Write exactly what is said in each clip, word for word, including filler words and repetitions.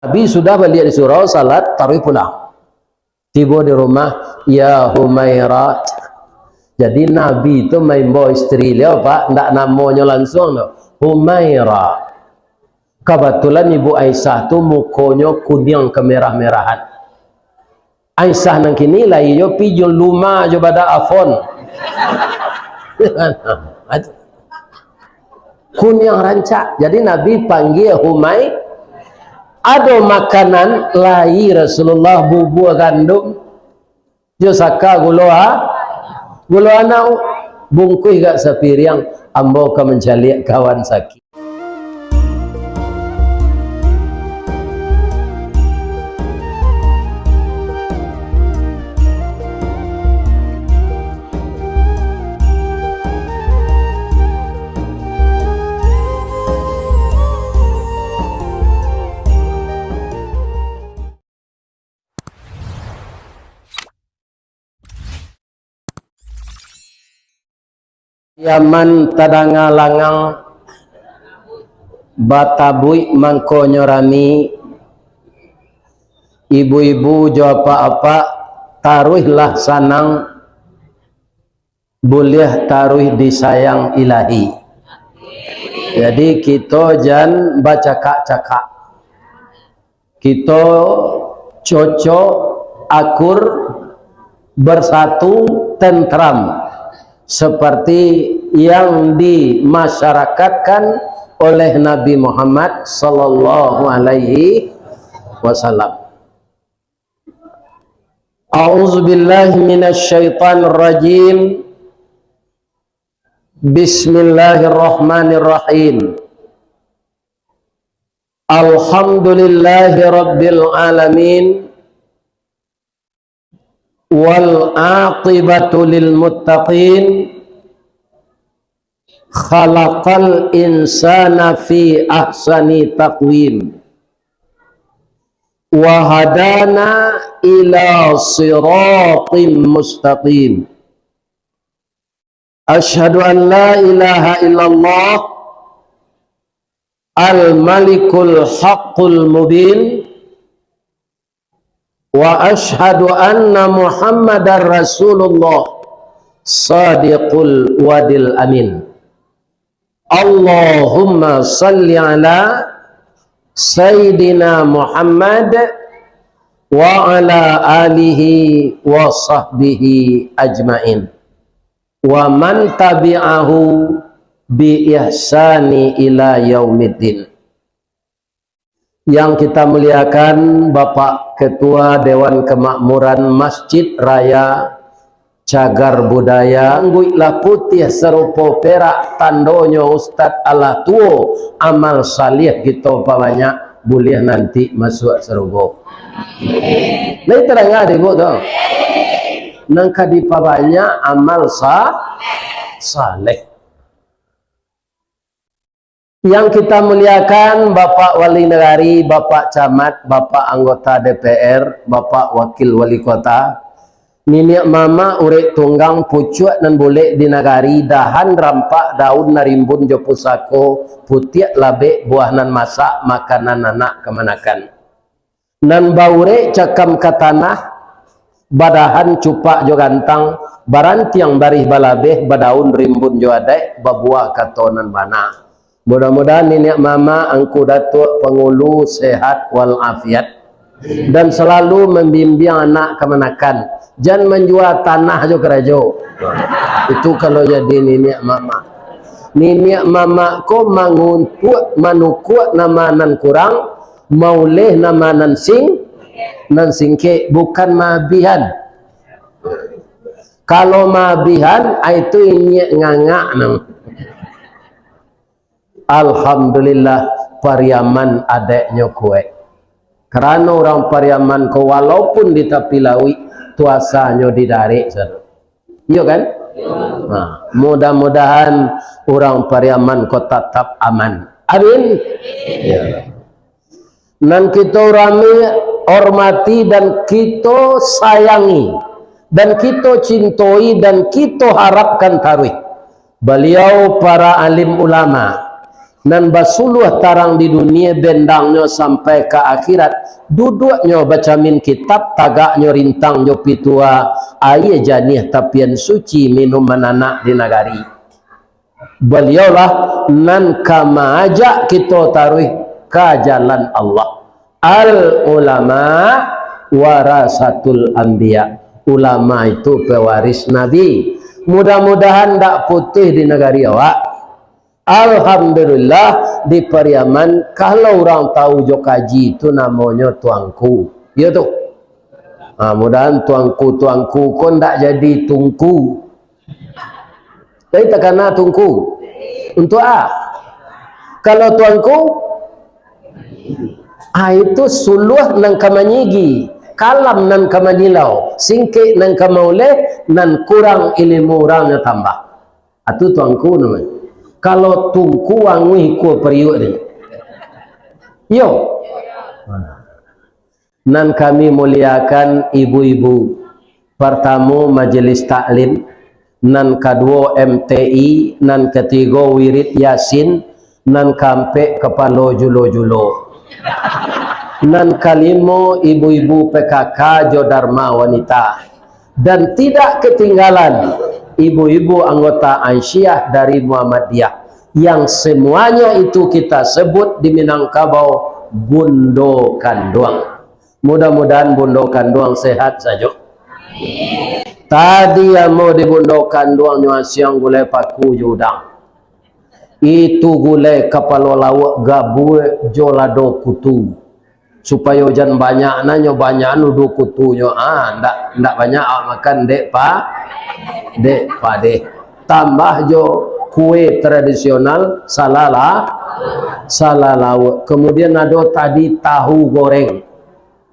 Nabi sudah baliak di surau, salat tarawih pulang. Tibo di rumah, "Ya Humaira." Jadi Nabi tu maimbau isteri baliau, Pak, ndak namonyo lansuang tu. Humaira. Kabatulan Ibu Aisyah tu mukonyo kuniang kemerah-merahan. Aisyah nan kini lai jo pijun luma jo badak afon. Kuniang rancak. Jadi Nabi panggia Humai. Ado makanan lai Rasulullah, bubua gandum jo saka gulo a-, gulo anau. Bungkuih gak sapiriang, ambo ka mancaliak kawan sakik. Yaman tadanga langang, batabuik mangkonyo rami, ibu-ibu jo apak-apak, taruihlah sanang, buliah taruih disayang Ilahi. Jadi, kito jan bacakak-cakak. Kito cocok, akur, bersatu, tentram, seperti yang dimasyarakatkan oleh Nabi Muhammad sallallahu alaihi wasallam. A'udzubillahi minasyaitonirrajim. Bismillahirrahmanirrahim. Alhamdulillahi rabbil alamin. Wal aqibatu lil muttaqin. Khalaqal insana fi ahsani taqwim. Wa hadana ila siratim mustaqim. Asyhadu an la ilaha illallah al-malikul haqqul mubin, wa asyhadu anna Muhammadar Rasulullah sadiqul wadil amin. Allahumma salli ala Sayyidina Muhammad wa ala alihi wa sahbihi ajmain, wa man tabi'ahu bi ihsani ila yaumiddin. Yang kita muliakan Bapak Ketua Dewan Kemakmuran Masjid Raya Cagar Budaya, angguiklah putiah sarupo perak, tandonyo Ustaz alah tuo, amal salih kito pabanyak, buliah nanti masuak sarugo. Lai tadanga dek Ibu tu? Nan ka dipabanyak amal sa-, saleh. Yang kita muliakan, Bapak Wali Nagari, Bapak Camat, Bapak Anggota D P R, Bapak Wakil Wali Kota, niniak mamak urek tunggang pucuak nan bulek di nagari, dahan rampak daun nan rimbun jo pusako, putiak labek buah nan masak, makanan anak kamanakan. Nan baurek cakam ka tanah, badahan cupak jo gantang, barantiang barih balabeh, badaun rimbun jo adaik, babuah kato nan bana. Mudah-mudahan niniak mamak, angku datuak, pangulu sehat walafiat, dan salalu mambimbiang anak kamanakan. Jan manjua tanah jo karajo. Itu kalau jadi niniak mamak. Niniak mamak ko manguntuak, manukuak nama nan kurang, mauleh nama nan sing-, nan singkek, bukan maabihan. Kalau maabihan, ai tu inyiak ngangak namo. Alhamdulillah, Pariaman adaiknyo kuaik. Karano urang Pariaman ko, walaupun di tapi lauik, tu asanyo di darek sado. Iyo kan? Nah, mudah-mudahan urang Pariaman ko tatap aman. Amin. Ya. Nan kito rami, hormati, dan kito sayangi, dan kito cintoi, dan kito harapkan taruih. Baliau para alim ulama, Nan basuluah tarang di dunia, bendangnyo sampai ka akhirat, duduaknyo bacamin kitab, tagaknyo rintang jo pitua, aia janiah tapian suci minum mananak di nagari. Baliaulah nan ka maajak kito taruih ka jalan Allah. Al ulama warasatul anbiya. Ulama itu pewaris Nabi. Mudah-mudahan ndak putuih di nagari awak. Alhamdulillah, di Pariaman, kalau urang tahu jo kaji tu namonyo tuangku. Iyo tu. Ha, mudahan tuangku-tuangku ko ndak jadi tungku. Tapi takana tungku. Untuak a? Kalau tuangku, a, itu suluah nan ka manyigi, kalam nan ka manilau, singkek nan ka mauleh, nan kurang ilimu urangnyo tambah. A tu tuangku namonyo. Kalau tungku anguih kua pariuak ni. Iyo. Nan kami muliakan ibu-ibu. Partamo, majelis taklim. Nan kaduo, M T I. Nan katigo, wirid Yasin. Nan kaampek, kapalo julo-julo. Nan kalimo, ibu-ibu P K K jo Dharma Wanita. Dan tidak ketinggalan, ibu-ibu anggota Ansyiah dari Muhammadiyah, yang semuanya itu kita sebut di Minangkabau bundo kanduang. Mudah-mudahan bundo kanduang sehat sajo. Tadi ambo di bundo kanduang nyo asiang gulai paku jo udang. Itu gulai kapalo lauak gabuak jo lado kutu. Supayo jan banyak nanyo, banyak nuduh kutunyo. Ah, ndak, ndak banyak awak makan, dek pa-, dek padeh. Tambah jo kue tradisional salala-, salalauak. Kemudian ado tadi tahu goreng.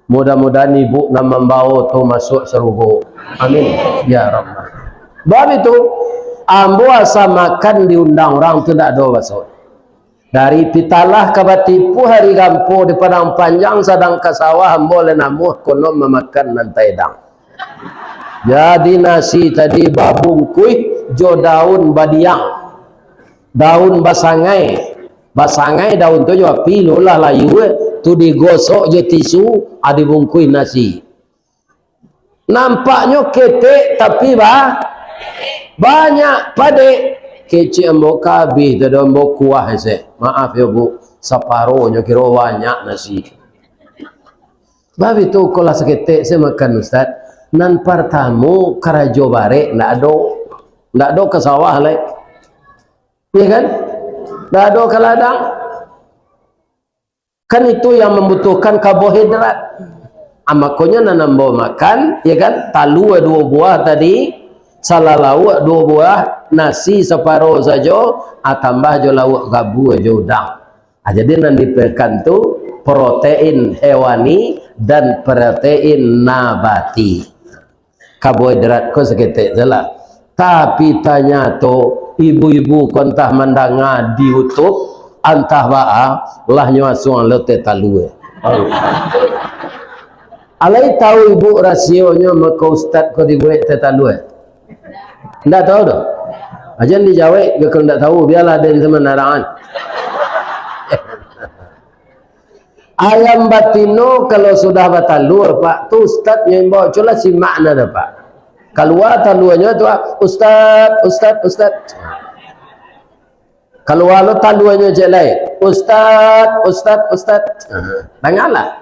Mudah-mudahan ibu nan mambawo tu masuak sarugo. Amin. Ya Rabbal. Bab itu, ambo asa makan diundang urang tu ndak ado baso. Dari Pitalah ka Batipuah, ari gampo di Padang Panjang, sadang ka sawah ambo lai namuah, konon mamakan nan taedang. Jadi nasi tadi babungkuih jo daun badiang, daun basangai, basangai daun tu jo api, lo lah layu, eh, tu digosok jo tisu, ah, dibungkuih nasi. Nampaknyo ketek, tapi ba-, banyak padek. Kecek ambo kabih, tadi ambo kuah ese. Maaf yo, Bu, saparonyo kiro banyak nasi. Bab itu, ko lah saketek se makan, Ustaz. Nan partamo, karajo barek ndak ado. Ndak ado ka sawah lai. Iya kan? Ndak ado ka ladang. Kan itu yang mambutuhkan karbohidrat. Ah, makonyo nan ambo makan, ya kan, talua duo buah tadi, salalauak duo buah, nasi saparo sajo, ah, tambah jo lauak gabuak jo udang. Ah, jadi nan diperlukan tu protein hewani dan protein nabati. Karbohidrat ko saketek sajolah. Tapi tanyato, ibu-ibu ko antah mandanga di YouTube, antah baa, lah nyo asuang lo teh talua. Alai tahu ibu rasionyo mako ustad ko dibuek teh talua? Ndak tahu doh. Jan dijawek, kalau ndak tahu, bialah den samanaraan. Ayam batino kalau sudah batalua, Pak, tu ustad nyo imbau, culah simak nah, Pak. Kalua taluanyo tu, ah, "Ustad, ustad, ustad." Kalua lo taluanyo cek lai, "Ustad, ustad, ustad." Aha. Dangalah.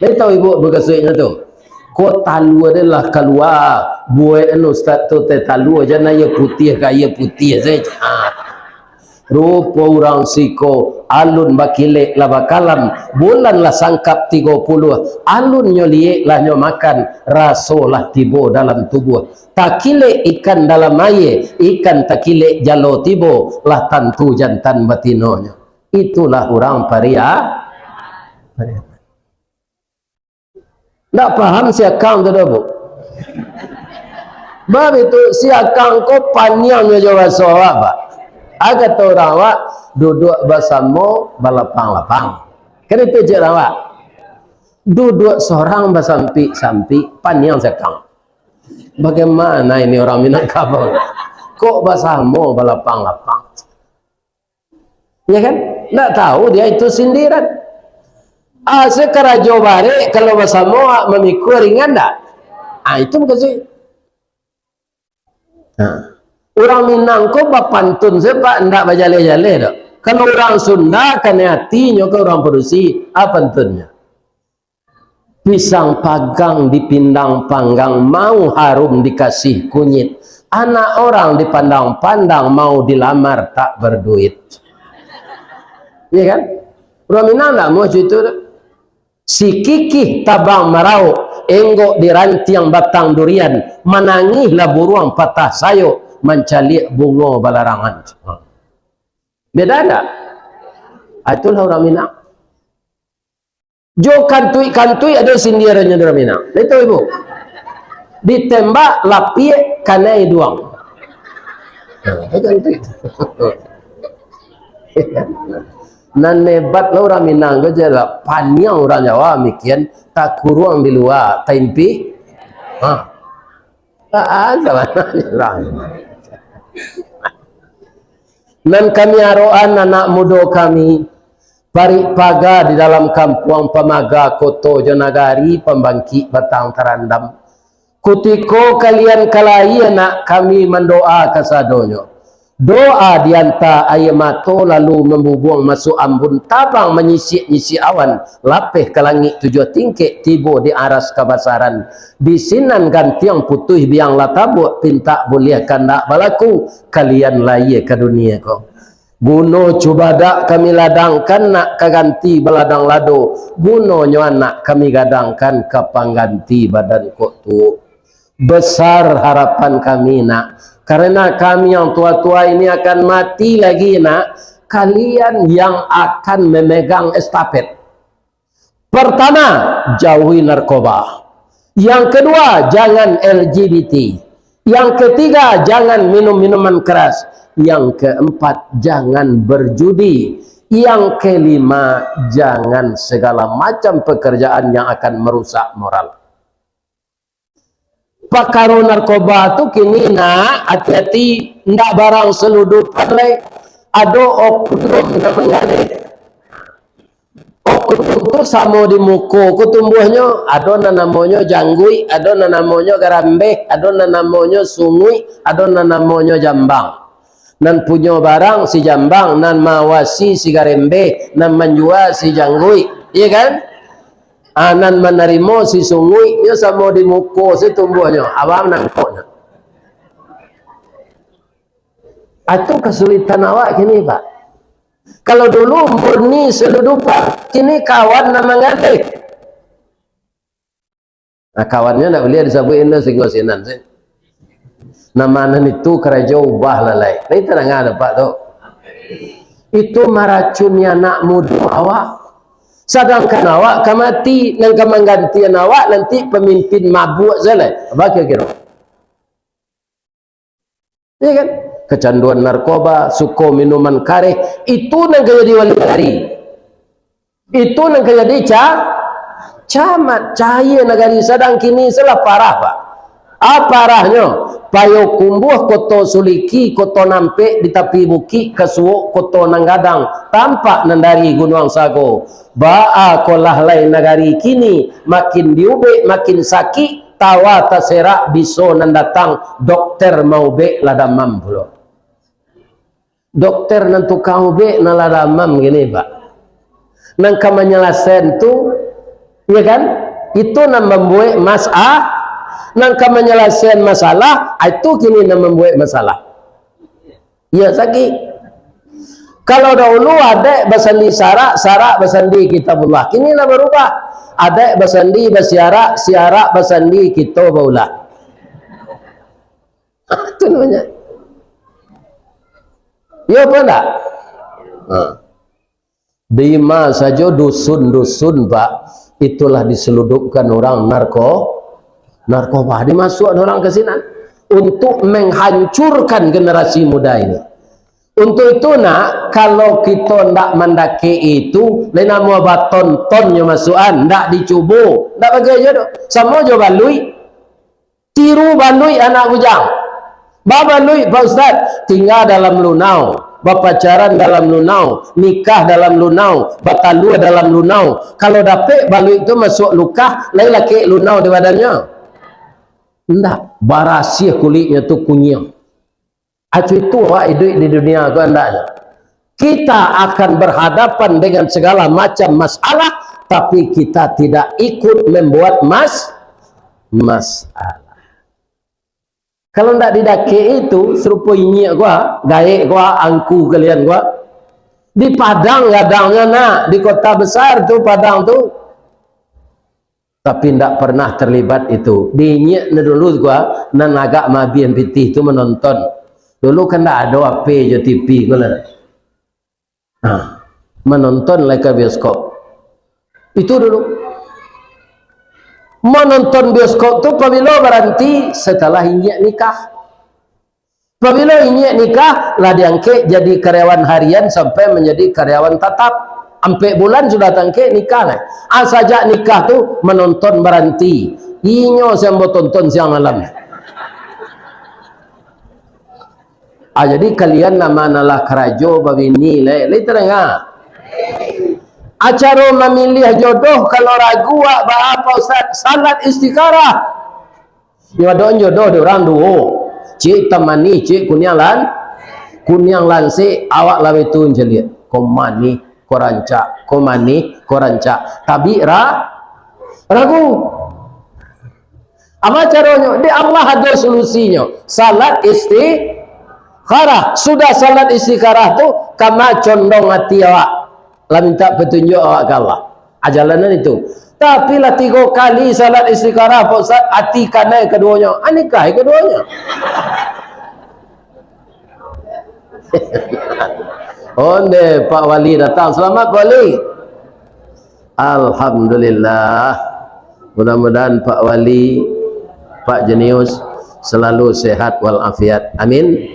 Lai tahu ibu bakasuiknyo tu. Ko talua den lah kalua, buek anu ustad tu teh talua, jan aia putiah ka aia putiah sajo. Ha. Rupo urang siko, alun bakilek lah bakalam, bulan lah sangkap tigo puluah, alunnyo liek lah nyo makan, raso lah tibo dalam tubuah. Takilek ikan dalam aia, ikan takilek jalo tibo, lah tantu jantan batinonyo. Itulah urang Paria-, Pariaman. Ndak paham si Akang tu doh, Bu. Bab itu, si Akang ko paniang jo baso awak, Pak. A kato urang awak, duduak basamo balapang-lapang. Kan itu cek urang awak. Duduak sorang basampik-sampik, paniang si Akang. Bagaimana ini orang Minangkabau? Kok basamo balapang-lapang? Ya kan? Ndak tahu dia itu sindiran. Ah, se karajo barek, kalau basamo awak mamikua, ringan ndak? Ah, itu mukasuik. Nah, urang Minang ko bapantun se, Pak, ndak bajaleh-jaleh doh. Kalau urang Sunda, kanai atinyo ka urang padusi, ah, pantunnyo. Pisang pagang dipindang panggang, mau harum dikasih kunyit. Anak orang dipandang-pandang, mau dilamar tak berduit. Iya kan? Urang Minang ndak mau cerita tu. Si kikih tabang marauk, enggok di rantiang batang durian, manangihlah buruang patah sayok, mancaliak bungo balarangan. Beda ndak? Ah, itulah urang Minang. Jo kantuik-kantuik ado sindirannyo urang Minang. Itu ibu. Ditembak lapiak kanai duang. Nah, itu kantuik. Nan hebat lah urang Minang ko je lah. Paniang urang Jawa mikian, takuruang di lua, taimpi. Ha. Ah, sabananyo urang. Nan kami arokan anak mudo kami, parik paga di dalam kampuang pamaga koto jo nagari pambangkik batang tarandam. Kutiko kalian ka lahia nak, kami mandoa kasadonyo. Doa dianta aia mato lalu mambubuang masuak ambun, tabang manyisik-nyisik awan, lapeh ka langik tujuah tingkek, tibo di aras kabasaran. Di sinan gantiang putuih biang lah tabuak, pintak buliah kandak balaku, kalian lahia ka dunia ko. Guno cubadak kami ladangkan nak ka ganti baladang lado, gunonyo anak kami gadangkan ka pangganti badan kok tuo. Besar harapan kami nak, karena kami yang tua-tua ini akan mati lagi nak, kalian yang akan memegang estafet. Pertama, jauhi narkoba. Yang kedua, jangan L G B T. Yang ketiga, jangan minum minuman keras. Yang keempat, jangan berjudi. Yang kelima, jangan segala macam pekerjaan yang akan merusak moral. Pakaro narkoba tu kini nak, ati-ati, ndak barang seludupan lai. Ado oknum nan manggaleh. Oknum tu samo di muko ko tumbuahnyo, ado nan namonyo jangguik, ado nan namonyo garambeh, ado nan namonyo sunguik, ado nan namonyo jambang. Nan punyo barang si jambang, nan maawasi si garambeh, nan manjua si jangguik, iya kan? Ah, nan manarimo si sunguik, nyo samo di muko se tumbuahnyo, awak nangkoknyo. Itu kasulitan awak kini, Pak. Kalau dulu murni seludupan, kini kawan nan manggaleh. Nah, kawannyo ndak buliah disabuik, indak singgo sinan se. Nama nan itu karajo ubah lalai. Nah, itu ndak ngah dapat tu. Itu maracuni anak mudo awak. Sadangkan awak ka mati, nan ka manggantian awak nanti pamimpin mabuak se lai. Apa kiro-kiro? Iya kan? Kecanduan narkoba, suko minuman kareh, itu nan ka jadi wali nagari. Itu nan ka jadi ca-, camat, cahaya nagari. Sadang kini se lah parah, Pak. Ah, parahnyo, Payokumbuah, Koto Suliki, Koto Nampek di tapi bukik, ka suok Koto Nan Gadang, tampak nan dari Gunuang Sago. Baa ko lah lai nagari kini, makin diubek, makin sakik, tawa taserak, biso nan datang, dokter maubek lah damam pulo. Dokter nan tukang ubek nan lah damam kini, Pak. Nan ka manyalasaian tu, iya kan? Itu nan mambuek mas-, ah, nan ka manyalasaian masalah, ah, itu kini nan mambuek masalah. Iya, sakik. Kalau dahulu adaik basandi sarak, sarak basandi Kitabullah. Kini lah barubah. Adaik basandi basiarak, siarak basandi kito baulah. Itu namanya. Iya apa ndak? Ha. Di ma sajo dusun-dusun, Pak, itulah diseludupkan urang narko-, narkoba. Dimasuakan urang ka sinan untuk menghancurkan generasi muda ini. Untuk itu, nak, kalau kito ndak mandakek itu, lain namo batonton nyo masuakan, ndak dicubo, ndak bagai jo doh. Samo jo baluik. Tiru baluik anak bujang. Babaluik, Pak Ustaz, tingga dalam lunau. Bapacaran dalam lunau, nikah dalam lunau, batalua dalam lunau. Kalau dapek baluik tu masuak lukah, lai lakek lunau di badannyo? Ndak, barasiah kuliknyo tu kunyiang. Acu itu awak iduik di dunia tu andaknyo. Kita akan berhadapan dengan segala macam masalah, tapi kita tidak ikut membuat mas-, masalah. Kalau ndak didakek itu, serupo inyiak gua, gaek gua, angku kalian gua. Di Padang gadangnyo nak, di kota besar tu Padang tu. Tapi ndak pernah terlibat itu. Di inyiak ni dulu gua, nan agak mabian pitih tu menonton. Dulu kan ndak ado H P jo T V ko lah. Nah, menonton lai ka bioskop. Itu dulu. Menonton bioskop tu pabilo baranti? Setelah inyiak nikah. Pabilo inyiak nikah, lah diangkek jadi karyawan harian sampai menjadi karyawan tatap. Ampek bulan sudah tangkek nikah, nah. Ah, sajak nikah tu menonton baranti. Inyo sambo tonton siang malam. Ah, jadi kalian nan ma nan lah karajo babini, lai, lai tadanga? Acaro mamiliah jodoh, kalau ragu awak, baa, Pak Ustaz? Salat istikharah. Yo, ado jodoh di urang duo. Cik hitam manih, cik kuniang lan-, kuniang lansik, awak laweh tu mancaliak. Ko manih, ko rancak, ko manih, ko rancak. Tabik ra-, ragu. Apa caronyo? Di Allah ado solusinyo. Salat istikharah. Sudah salat istikharah tu, kama condong ati awak. Lah minta petunjuk awak ka Allah. Ah, jalanan itu. Tapi lah tigo kali salat istikharah, Pak Ustaz, ati kanai kaduonyo. Ah, nikah kaduonyo. Onde, Pak Wali datang. Selamat, Pak Wali. Alhamdulillah. Mudah-mudahan Pak Wali, Pak Jenius selalu sehat walafiat. Amin.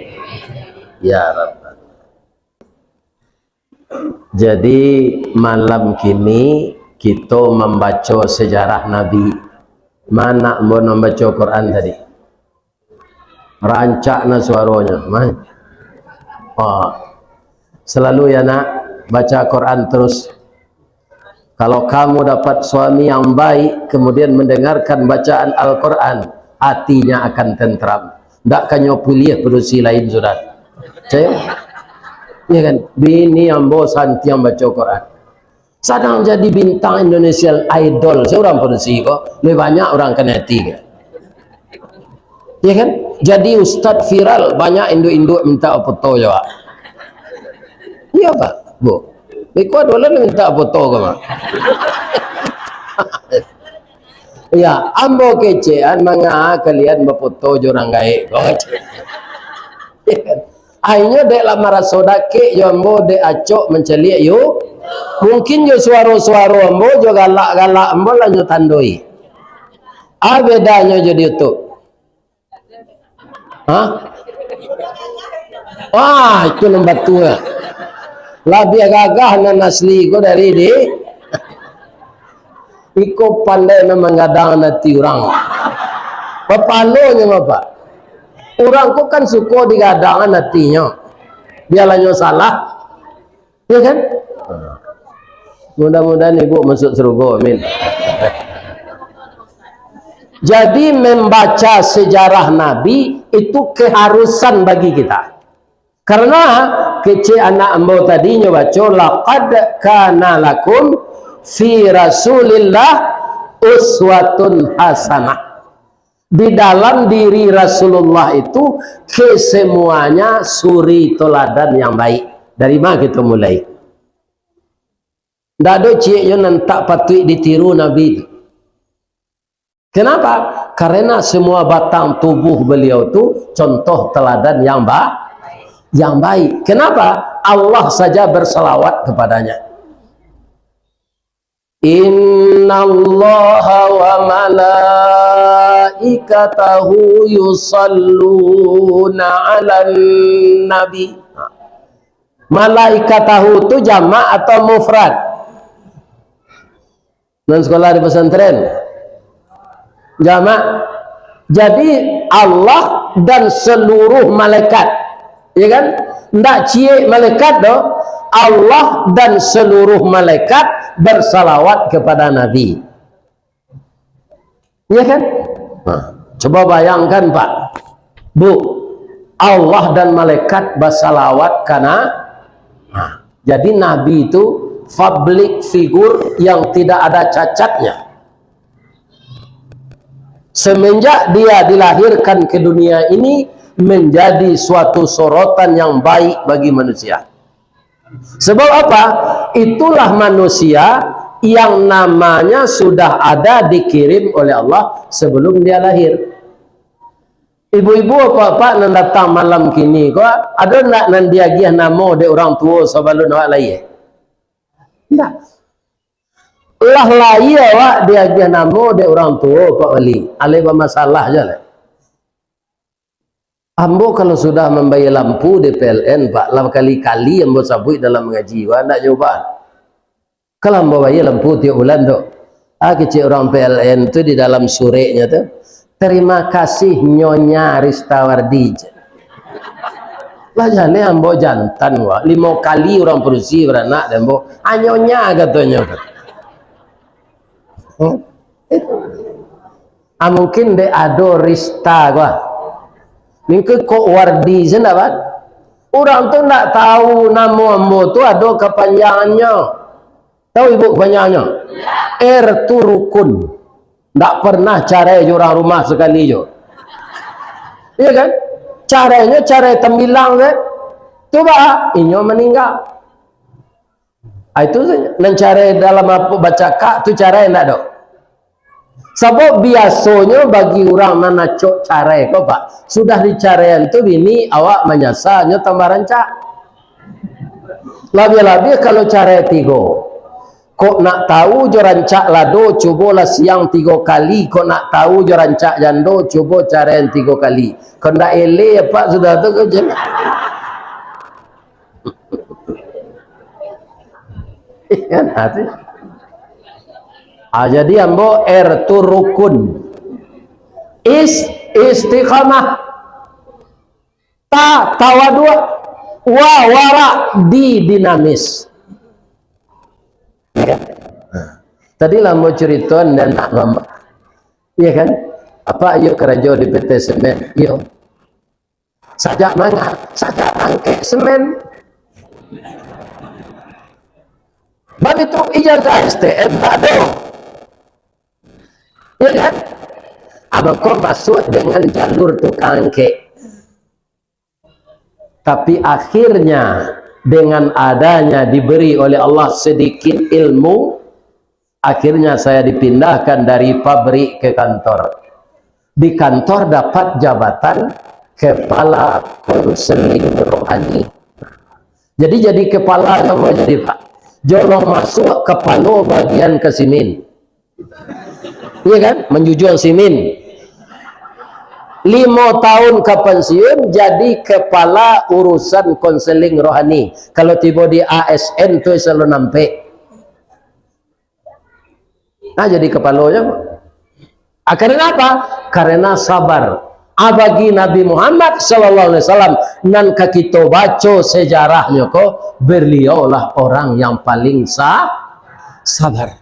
Ya Rabbal. Jadi, malam kini kito mambaco sejarah Nabi. Mana ambo nan baco Quran tadi? Rancak na suaronyo, mah. Oh. Selalu ya nak, baca Quran terus. Kalau kamu dapat suami yang baik, kemudian mendengarkan bacaan Al-Quran, hatinya akan tentram. Ndak kanyo piliah padusi lain sudah. Cek? Ya kan? Bini ambo santiang baco Quran. Sadang jadi bintang Indonesian Idol, sia urang padusi ko, lebih banyak urang kanai ati ko. Ya kan? Jadi ustaz viral, banyak induak-induak minta foto jo awak. Iya, Pak, Bu. Beko ado lah minta foto ko, Pak. Ya, ambo kecekan manga kalian bafoto jo urang gaek ko. Ya kan? Ainyo dek lah maraso dakek jo ambo, dek acok mancaliak yo. Mungkin jo suaro-suaro ambo, jo galak-galak ambo lah nyo tandoi. Ah, bedanyo jo di YouTube. Hah? Wah, itu nan batua. Labiah gagah nan asli ko dari di, iko pandai nan manggadang ati urang. Bapalonyo, Bapak. Urang ko kan suko digadangan atinyo. Bialah nyo salah. Ya kan? Mudah-mudahan ibu masuk surga, amin. Jadi, membaca sejarah Nabi itu keharusan bagi kita. Karena kecek anak ambo tadi nyo baco, "Laqad kana lakum fi Rasulillah uswatun hasanah." Di dalam diri Rasulullah itu kesemuanya suri toladan yang baik. Dari ma kito mulai? Ndak ado ciek yo nan tak patuik ditiru Nabi tu. Kenapa? Karena semua batang tubuh beliau tu contoh teladan yang ba-, yang baik. Kenapa? Allah saja berselawat kepadanya. Innallaha wa malaikatahu yusalluna 'alan nabi. Malaikatahu tu jamak atau mufrad? Nan sekolah di pesantren. Jamak. Jadi, Allah dan seluruh malaikat, ya kan? Ndak ciek malaikat doh, Allah dan seluruh malaikat bersalawat kepada Nabi. Iya kan? Nah, coba bayangkan, Pak, Bu, Allah dan malaikat basalawat kana, nah, jadi Nabi itu public figure yang tidak ada cacatnya. Semenjak dia dilahirkan ke dunia ini, menjadi suatu sorotan yang baik bagi manusia. Sebab apa? Itulah manusia yang namanya sudah ada dikirim oleh Allah sebelum dia lahir. Ibu-ibu, apak-apak nan datang malam kini ko, ado ndak nan diagiah namo dek urang tuo sabalun awak lahia? Ndak. Lah lahia awak diagiah namo dek urang tuo, Pak Wali. Alai bamasalah juo lah. Ambo kalau sudah mambayia lampu di P L N, Pak, lah bakali-kali ambo sabuik dalam mangaji, wah, ndak jawaban. Kalau ambo bayia lampu tiok bulan tu, ah, kecek urang P L N tu di dalam sureknyo tu, "Terima kasih, Nyonya Ristawardi." Lah jaleh ambo jantan, wah, limo kali urang padusi baranak dek ambo, "Ah, Nyonya," katonyo. Hmm? Ah, mungkin dek ado Rista ko, ah. Mungkin kok Wardi se ndak, Pak? Urang tu ndak tahu namo ambo tu ado kapanjangannyo. Tahu ibu kapanjangannyo? R tu rukun. Ndak pernah carai jo urang rumah sakali jo. Iya kan? Carainyo carai tambilang se. Tu baa, inyo maningga. Ah, itu sajo. Nan carai dalam apo bacakak tu carai ndak do? Sabab biasonyo bagi urang nan acok carai ko, Pak, sudah dicaraian tu bini awak manyasa, nyo tambah rancak. Labiah-labiah kalau carai tigo. Kok nak tahu jo rancak lado, cubolah siang tigo kali. Kok nak tahu jo rancak jando, cubo caraian tigo kali. Kok ndak eleh, Pak, sudah tu ko je. Kan, ah, tu. Ah, jadi ambo R tu rukun. Is, istiqamah. Ta, tawaduk. Wa, warak, di, dinamis. Ya. Nah, tadi lah ambo carito, ndak nak lamo. Iya kan? Apak iyo karajo di P T Semen? Iyo. Sajak manga? Sajak angkek semen. Baitu ijazah S T M ndak ado. Ya kan? Abang ko masuak dengan jalur tukang angkek. Tapi akhirnya, dengan adanya diberi oleh Allah sedikit ilmu, akhirnya saya dipindahkan dari pabrik ke kantor. Di kantor dapat jabatan kepala konseling rohani. Jadi, jadi kepala nyo jadi, Pak? Jolong masuak kapalo bagian ka simin. Iya kan? Manjujuang simin. Limo tahun ka pensiun, jadi kepala urusan konseling rohani. Kalau tibo di A S N tu, selalu nampek. Nah, jadi kapalo nyo. Ah, karena apa? Karena sabar. Ah, bagi Nabi Muhammad sallallahu alaihi wasallam, nan ka kito baco sejarahnyo ko, beliaulah orang yang paling sa-, sabar.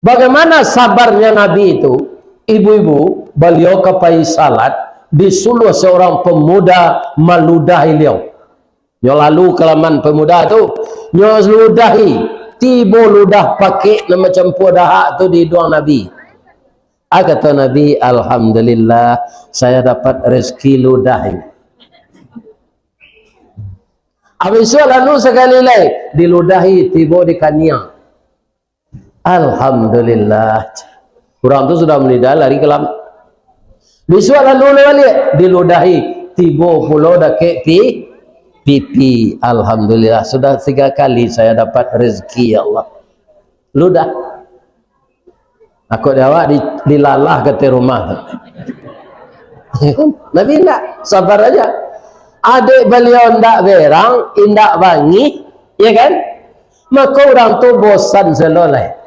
Bagaimana sabarnya Nabi itu? Ibu-ibu, baliau ka pai salat, disuluah seorang pemuda maludahi liau. Nyo lalu ka laman pemuda tu, nyo ludahi, tibo ludah pakek nan bacampua dahak tu di iduang Nabi. Ah, kato Nabi, "Alhamdulillah, saya dapat rezeki ludah ini." Abih tu lalu sakali lai, diludahi, tibo di kaniang. Alhamdulillah. Urang tu sudah maludah lari ka lam-, bisuak lalu lah baliak, diludahi, tibo pulo dakek pi-, pipi. Alhamdulillah, sudah tiga kali saya dapat rezeki, ya Allah. Ludah. Ako di awak di-, dilalah ka ateh rumah tu. Nabi indak, sabar aja. Adek baliau indak berang, indak bangih, ya kan? Mako urang tu bosan selo lai.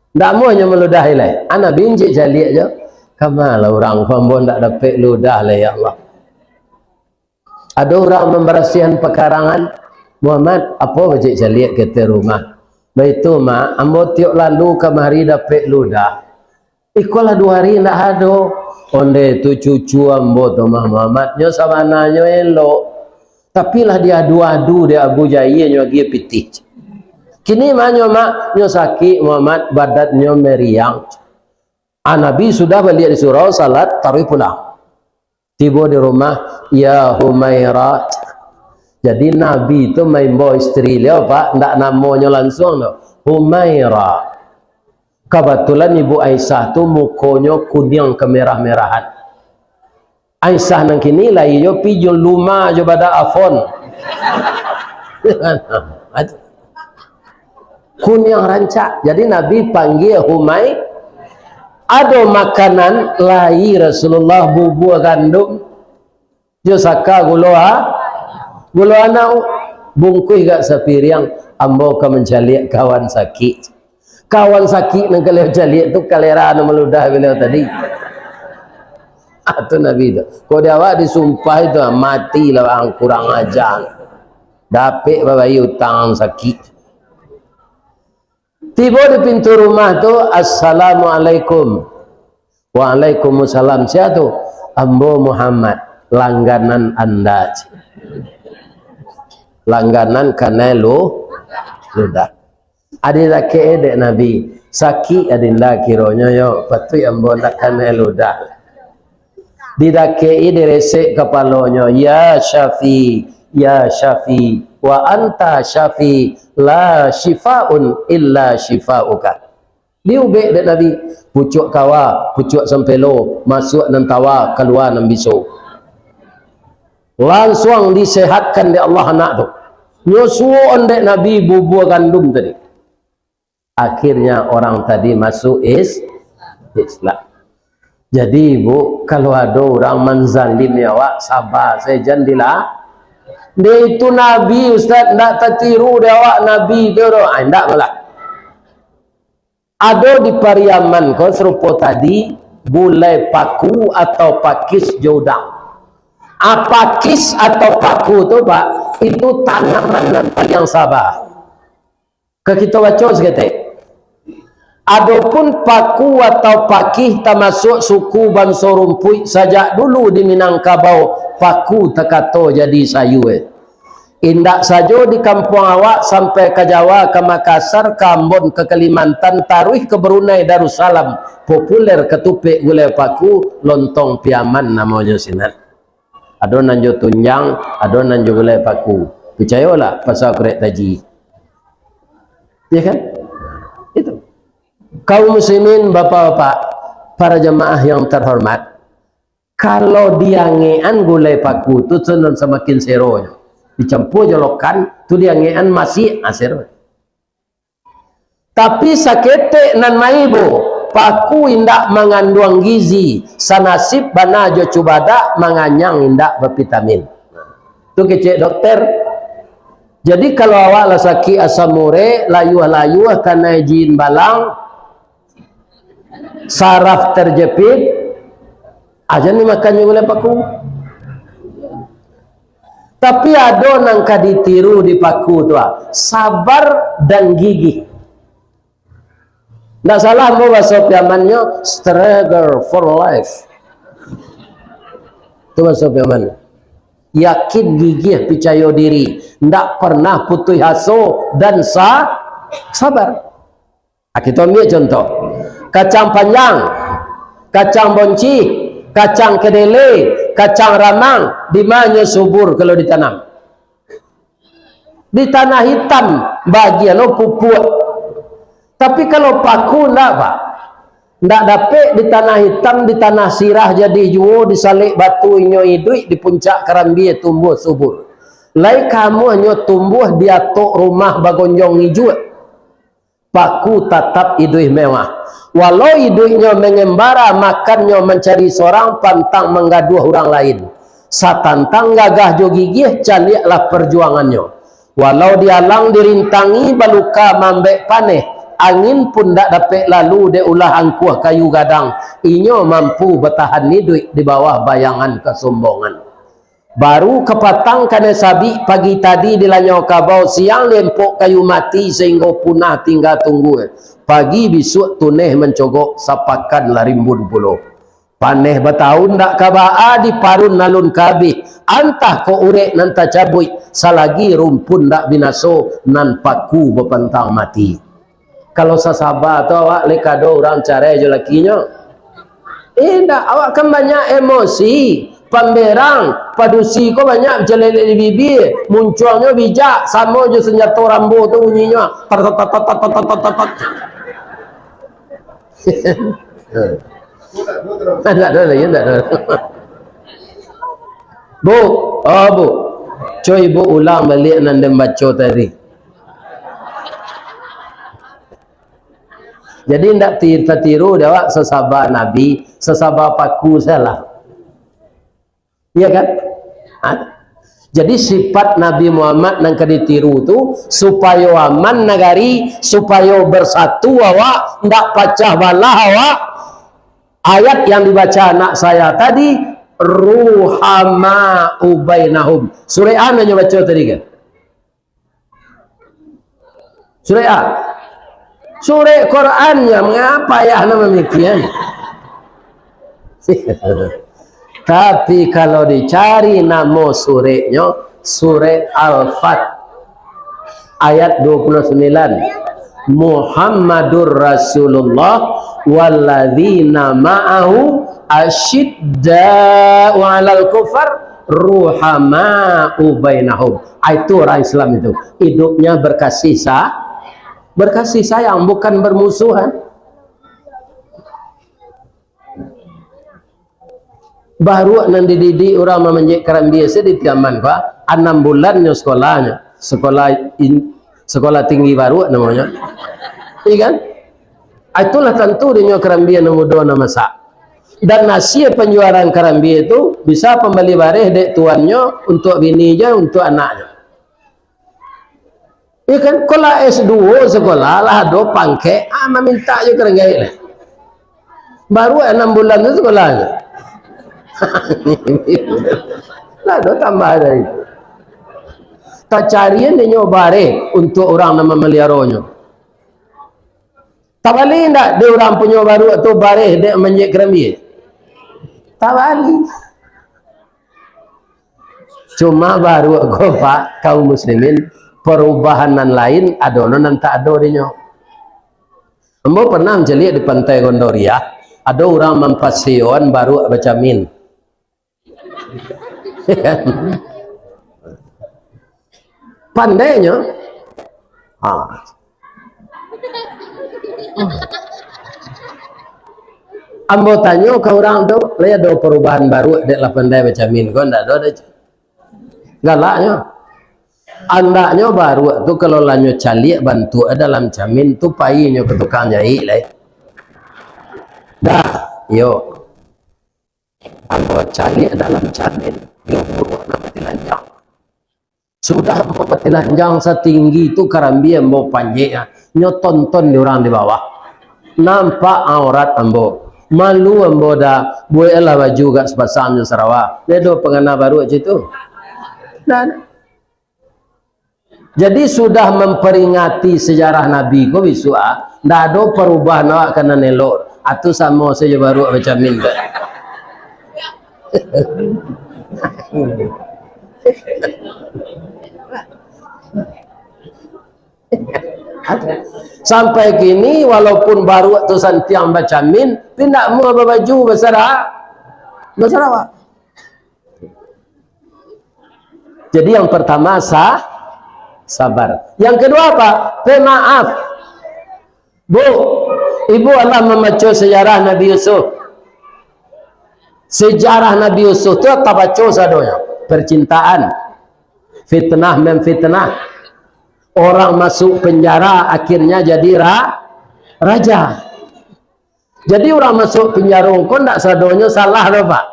Ndak amuah nyo maludahi lai. Ah, Nabi injek caliak jo. Kama lah urang ko, ambo ndak dapek ludah lai, ya Allah. Ado urang mambarasiahan pakarangan, "Muhammad, apo bacik caliak ka ateh rumah?" "Baitu, Mak, ambo tiok lalu kamari dapek ludah. Ikolah duo ari indak ado." "Ondeh tu cucu ambo tu mah, Muhammad, nyo sabananyo elok. Tapi lah diadu-adu dek Abu Jahia, nyo agiah pitih. Kini ma nyo, Mak?" "Nyo sakik, Muhammad, badannyo meriang." Ah, Nabi sudah baliak di surau, salat tarawih pulang. Tibo di rumah, "Ya Humaira." Jadi Nabi tu maimbau isteri baliau, Pak, ndak namonyo lansuang tu. Humaira. Kabatulan Ibu Aisyah tu mukonyo kuniang kamerah-merahan. Aisyah nan kini lai jo pi jo luma jo badak afon. Kuniang rancak. Jadi Nabi panggia Humai. Ado makanan lai Rasulullah, bubua gandum. Jo saka gulo a-, gulo anau. Bungkuih gak sapiriang, ambo ka mancaliak kawan sakik. Kawan sakik nan kalian caliak tu kalera nan maludah baliau tadi. Ah, tu Nabi tu. Kok di awak disumpah itu, ah, matilah ang kurang ajar. Dapek babayia utang sakik. Tibo di pintu rumah tu, "Assalamualaikum." "Waalaikumsalam. Sia tu?" "Ambo Muhammad, langganan anda." Langganan kanai lu-, ludah. Adi dakek dek Nabi, sakik adinda kironyo yo, patuik ambo ndak kanai ludah. Didakek-i diresek kapalonyo, "Ya Syafi, ya Syafi, wa anta Syafi, la syifaun illa syifauka." Diubek dek Nabi, pucuak kawa, pucuak sampelo, masuak nan tawa, kalua nan biso. Lansuang disehatkan dek Allah anak tu. Nyo suokan dek Nabi bubua gandum tadi. Akhirnya orang tadi masuk is-, Islam. Jadi, Bu, kalau ado urang manzalimi awak, saba sajo, jan dila-, Dek itu Nabi, Ustaz, ndak tatiru dek awak Nabi tu doh. Ah, ndak malah. Ado di Pariaman ko sarupo tadi, gulai paku atau pakis jo udang. Ah, pakis atau paku tu, Pak, itu tanaman nan paliang saba. Ka kito baco saketek. Adopun paku atau pakih tamasuak suku banso rumpuik sajak dulu di Minangkabau, paku takato jadi sayua. Indak sajo di kampuang awak, sampai ka Jawa, ka Makassar, ka Ambon, ka Kalimantan, taruih ka Brunei Darussalam, populer katupek gulai paku, lontong Piaman namonyo sinan. Ado nan jo tunjang, ado nan jo gulai paku. Picayolah, pasal kurek taji. Ya kan? Itu. Kaum muslimin, bapak-bapak, para jamaah yang terhormat, kalau diangekan gulai paku tu, tu nan samakin seronyo. Dicampur jo lokan, tu diangekan masih, ah, sero. Tapi saketek nan maibo, paku indak manganduang gizi, sanasib bana jo cubadak, manganyang indak bavitamin. Tu kecek dokter. Jadi, kalau awak lah sakik asam urek, layuah-layuah, kanai jin balang, saraf terjepit, ah, jan dimakan jo gulai paku. Tapi ado nan ka ditiru di paku tu, ah, sabar dan gigih. Ndak salah ambo baso Piamannyo, struggle for life. Tu baso Piaman. Yakin, gigih, picayo diri, ndak pernah putuih aso, dan sa-, sabar. Ah, kito ambiak contoh. Kacang panjang, kacang boncih, kacang kedele, kacang ramang, di ma nyo subur kalau ditanam? Di tanah hitam, bagian lo pupuak. Tapi kalau paku, ndak, Pak. Ndak dapek di tanah hitam, di tanah sirah jadi juo, di salek batu inyo iduik, di puncak karambia tumbuah subur. Lai kamuahnyo tumbuah di atok rumah bagonjong ijuak. Paku tatap iduik mewah. Walau iduiknyo mengembara, makannyo mancari sorang, pantang manggaduah urang lain. Satantang gagah jo gigih, caliaklah parjuangannyo. Walau dialang dirintangi, baluka maambek paneh, angin pun ndak dapek lalu dek ulah angkuah kayu gadang, inyo mampu batahan iduik di bawah bayangan kasombongan. Baru kapatang kanai sabik, pagi tadi dilanyau kabau, siang lempok kayu mati, sahinggo punah tingga tunggu. Pagi bisuak tuneh mancogok, sapakan lah rimbun pulo. Paneh batahun ndak ka baa, diparun alun ka abih, antah kok urek nan tacabuik, salagi rumpun ndak binaso, nan paku bapantang mati. Kalau sasaba tu awak lai kado urang carai jo lakinyo. Indak, awak kan banyak emosi, pamberang, padusi ko banyak calelek di bibia, muncuangnyo bijak, samo jo sanjato Rambo tu bunyinyo. Tat, tat, tat. Ndak ado lagi, ndak ado. Bu, oh Bu, cubo Ibu ulang baliak nan den baco tadi. Jadi, ndak ti-, tatiru dek awak sasaba Nabi, sasaba paku salah. Iya kan? Ha? Jadi, sifat Nabi Muhammad nan ka ditiru tu, supayo aman nagari, supayo bersatu awak, ndak pacah balah awak. Ayat yang dibaca anak saya tadi, "Ruhama'u bainahum." Surek a nan nyo baco tadi kan? Surek a? Surek Quran nyo, mangapa ayah nan mamikia? Tapi, kalau dicari namo sureknyo, surek Al-Fat, ayat dua puluh sembilan, "Muhammadur Rasulullah walladzina ma'ahu asyidda'u 'alal kufar ruhama'u bainahum." Ah, itu orang Islam itu. Hidupnya berkasih sa-, berkasih sayang, bukan bermusuhan. Baruak nan dididik urang mamanjek karambia se di Piaman, Pak. Anam bulan nyo sekolahnyo. Sekolah in-, sekolah tinggi baruak namonyo. Iya kan? Ah, itulah tantu dinyo karambia nan mudo nan masak. Dan hasil panjualan karambia tu bisa pambali bareh dek tuannyo, untuak bini je, untuak anaknyo. Iya kan? Kalau lah S dua sekolah, lah ado pangkek, ah, mamintak jo ka gaek lah. Baru anam bulan tu sekolah je. Lah ado tambah dari tu. Tacarian inyo bareh untuak urang nan mamaliaronyo. Tabali indak di urang punyo baruak tu bareh dek manjek karambia? Tabali. Cuma baruak ko, Pak, kaum muslimin, parubahan nan lain ado no nan tak ado dinyo. Ambo pernah mancaliak di Pantai Gondoriah, ado urang mampaseoan baruak bacamin. Pandainyo. Ha. Ambo tanyo ka urang tu, "Lai ado parubahan baruak dek lah pandai bacamin ko?" "Ndak ado doh." Galaknyo. Andaknyo baruak tu kalau lah nyo caliak bantuak dalam camin tu, pai nyo ka tukang jaik lai. Dah, yo. Ambo caliak dalam camin, yo buruak nan batilanjang. Sudah ambo batilanjang satinggi tu karambia ambo panjek, nyo tonton di urang di bawah. Nampak aurat ambo. Malu ambo dah, bueklah baju gak sapasang jo sarawa. Lai ado pangana baruak cak itu? Ndak ado. Jadi, sudah mamperingati sejarah Nabi ko bisuak, ah, ndak ado parubahan awak ka nan elok. Ah, tu samo sajo baruak bacamin tu. Sampai kini, walaupun baruak tu santiang bacamin, tapi ndak muah babaju basara-, basarawa. Jadi, yang pertama, sa-, sabar. Yang kedua apa? Pemaaf. Bu, ibu alah mambaco sejarah Nabi Yusuf. Sejarah Nabi Yusuf tu tabaco sadonyo. Percintaan. Fitnah memfitnah. Orang masuk penjara, akhirnya jadi ra-, raja. Jadi, urang masuk pinjaro ko ndak sadonyo salah doh, Pak.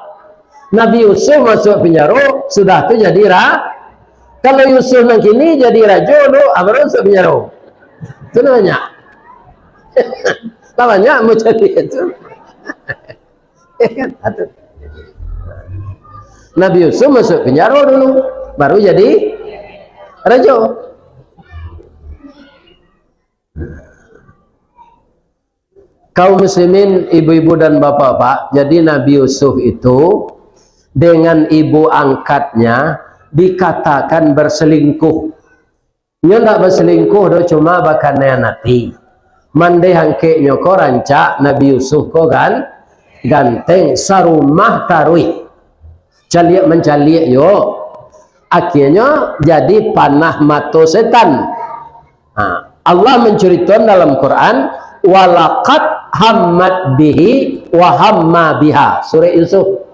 Nabi Yusuf masuk pinjaro, sudah tu jadi ra-, kalau Yusuf nan kini jadi rajo tu, ah, baru masuk pinjaro. Tu lah banyak. Lah banyak mau cari itu. Ya kan? Atu. Nabi Yusuf masuk penjara dulu, baru jadi raja. Kaum muslimin, ibu-ibu dan bapak-bapak, jadi Nabi Yusuf itu dengan ibu angkatnya dikatakan berselingkuh. Nyo ndak basalingkuh doh, cuma bakanian ati. Mandeh angkeknyo ko rancak, Nabi Yusuf ko gan-, ganteng, sarumah taruih. Caliak mancaliak yo. Akhianyo jadi panah mato setan. Ha, Allah mancuritoan dalam Quran, "Walaqad hammat bihi wa hamma biha." Surah Yusuf.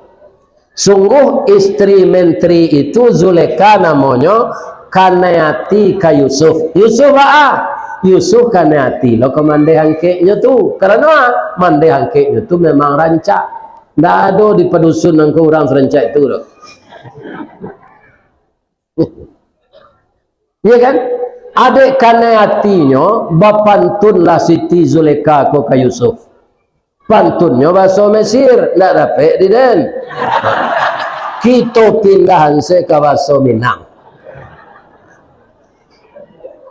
Sungguh istri menteri itu, Zulekha namonyo, kanai ati ka Yusuf. Yusuf baa? Yusuf kanai ati lo ka mandeh angkeknyo tu. Karano mandeh angkeknyo tu memang rancak. Ndak ado di padusun nan ka urang sarancak itu doh. Iya kan? Adek kanai atinyo, bapantunlah Siti Zulekha ko ka Yusuf. Pantunnyo bahaso Mesir, ndak dapek di den. Kito pindahan se ka bahaso Minang.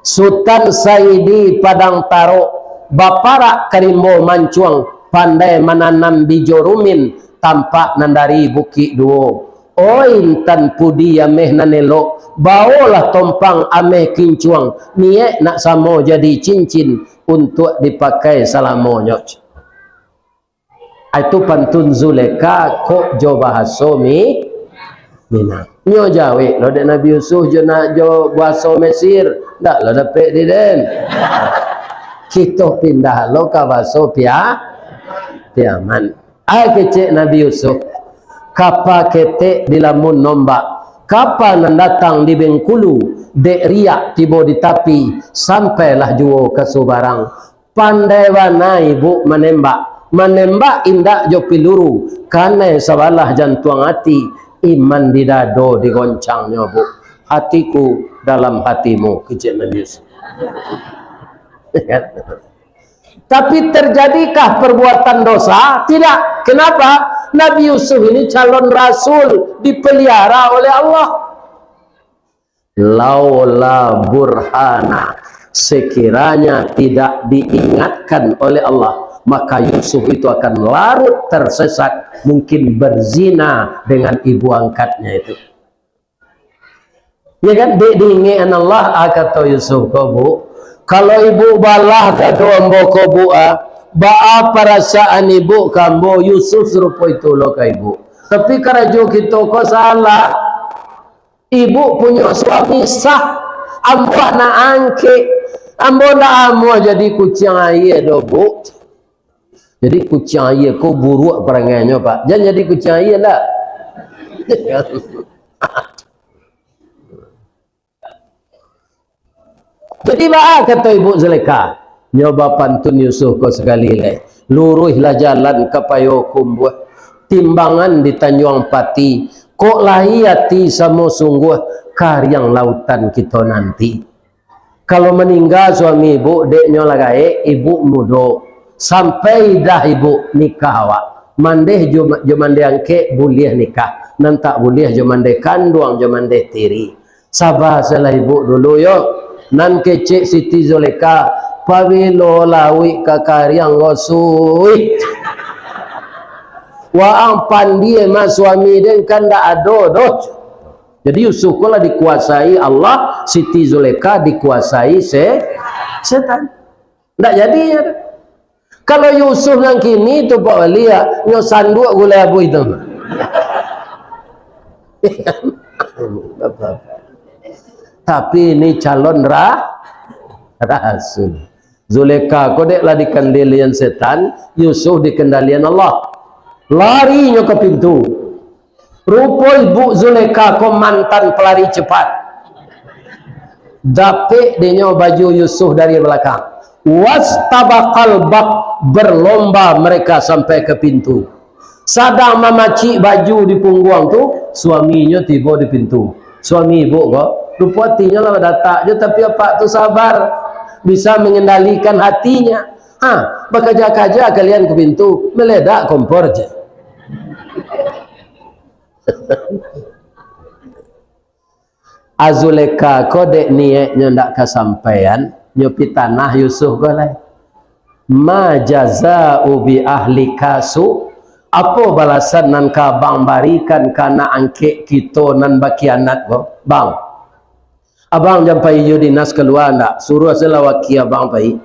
Sutan Saidi Padang Tarok, baparak ka rimbo mancuang, pandai mananam bijo rumin, tampak nan dari Bukik Duo. Oi, intan pudi ameh nan elok, baolah tompang ameh kincuang, niaik nak samo jadi cincin, untuak dipakai salamonyo. Itu pantun Zulekha kok jo bahaso Mi-, Minang. Nyo jawek lo dek Nabi Yusuf jo na-, jo bahaso Mesir, ndak lo dapek di den. Kito pindah lo ka bahaso Pia-, Piaman. Ai kecek Nabi Yusuf, kapa ketek di lamun nombak, kapa nan datang di Bengkulu, dek riak tibo di tapi, sampailah juo ka subarang. Pandai bana ibuk manembak, manembak indak jo piluru, kanai sabalah jantuang ati, iman di dado digoncangnyo, Buk. Hatiku dalam hatimu, kecek Nabi Yusuf. Tapi terjadikah perbuatan dosa? Tidak. Kenapa? Nabi Yusuf ini calon rasul, dipelihara oleh Allah. Laula burhana, sekiranya tidak diingatkan oleh Allah, maka Yusuf itu akan larut tersesat, mungkin berzina dengan ibu angkatnya itu. Ya kan? Dek diingek-an Allah, ah, kato Yusuf ko, Buk, kalau ibuk balah kato ambo ko, Buk, ah, baa parasaan ibuk ka ambo, Yusuf sarupo itu lo ka ibuk. Tapi karajo kito ko salah. Ibuk punyo suami sah, ambo anak angkek. Ambo ndak amuah jadi kuciang aia doh, Buk. Jadi kuciang aia ko buruak parangainyo, Pak. Jan jadi kuciang aia lah. Jadi baa kato Ibuk Zulekha? Nyo bapantun Yusuf ko sakali lai. Luruihlah jalan ka Payokumbuah, timbangan di Tanjuang Pati. Kok lai ati samo sungguah, kariang lautan kito nanti. Kalau maningga suami ibuk, dek nyo lah gaek, ibuk mudo. Sampai idah ibuk nikah awak. Mandeh jo, jo mandeh angkek buliah nikah. Nan tak buliah jo mandeh kanduang, jo mandeh tiri. Saba salah ibuk dulu yo. Nan kecek Siti Zulekha, pabilo lawik ka kariang ko, Sui? Waang pandie mah suami den kan ndak ado doh. Jadi Yusuf ko lah dikuasai Allah, Siti Zulekha dikuasai se-, setan. Ndak jadi, ya. Kalau Yusuf nan kini tu, Pak Wali, ya, nyo sanduak gulai abuih tu. Tapi ini calon ra-, rasul. Zulekha ko dek lah dikendalian setan, Yusuf dikendalian Allah. Lari nyo ka pintu. Rupo Ibuk Zulekha ko mantan pelari cepat. Dapek dek nyo baju Yusuf dari balakang. Wastabaqal bab, berlomba mereka sampai ke pintu. Sadang mamacik baju di pungguang tu, suaminyo tibo di pintu. Suami ibuk ko, rupo atinyo lah badatak jo, tapi apak tu sabar, bisa mengendalikan hatinya. Ha, bakaja-kaja kalian ke pintu, meledak kompor je. A Zulekha ko dek niaiknyo ndak kasampaian, nyo pitanah Yusuf ko lai. "Ma jaza'u bi ahlika su'?" Apo balasan nan ka abang barikan ka anak angkek kito nan bakhianat ko? Bang, abang jan pai jo dinas kalua ndak? Suruah se lah waki abang pai.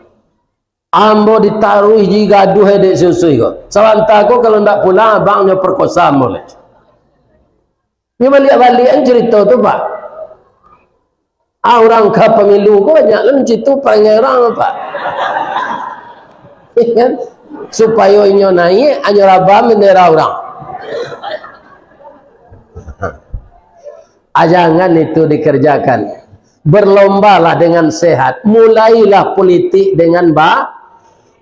Ambo ditaruih ji gaduah dek si Yusuf ko. Sabanta ko kalau ndak pulang, abang nyo perkosa ambo lai. Nyo baliak-baliak an carito tu, Pak. Ah, urang ka pamilu ko banyak lah mancitu parangai urang, Pak. Kan? Supayo inyo naiak, anyo rabah bendera urang. Ah, jangan itu dikerjakan. Berlombalah dengan sehat. Mulailah politik dengan ba-,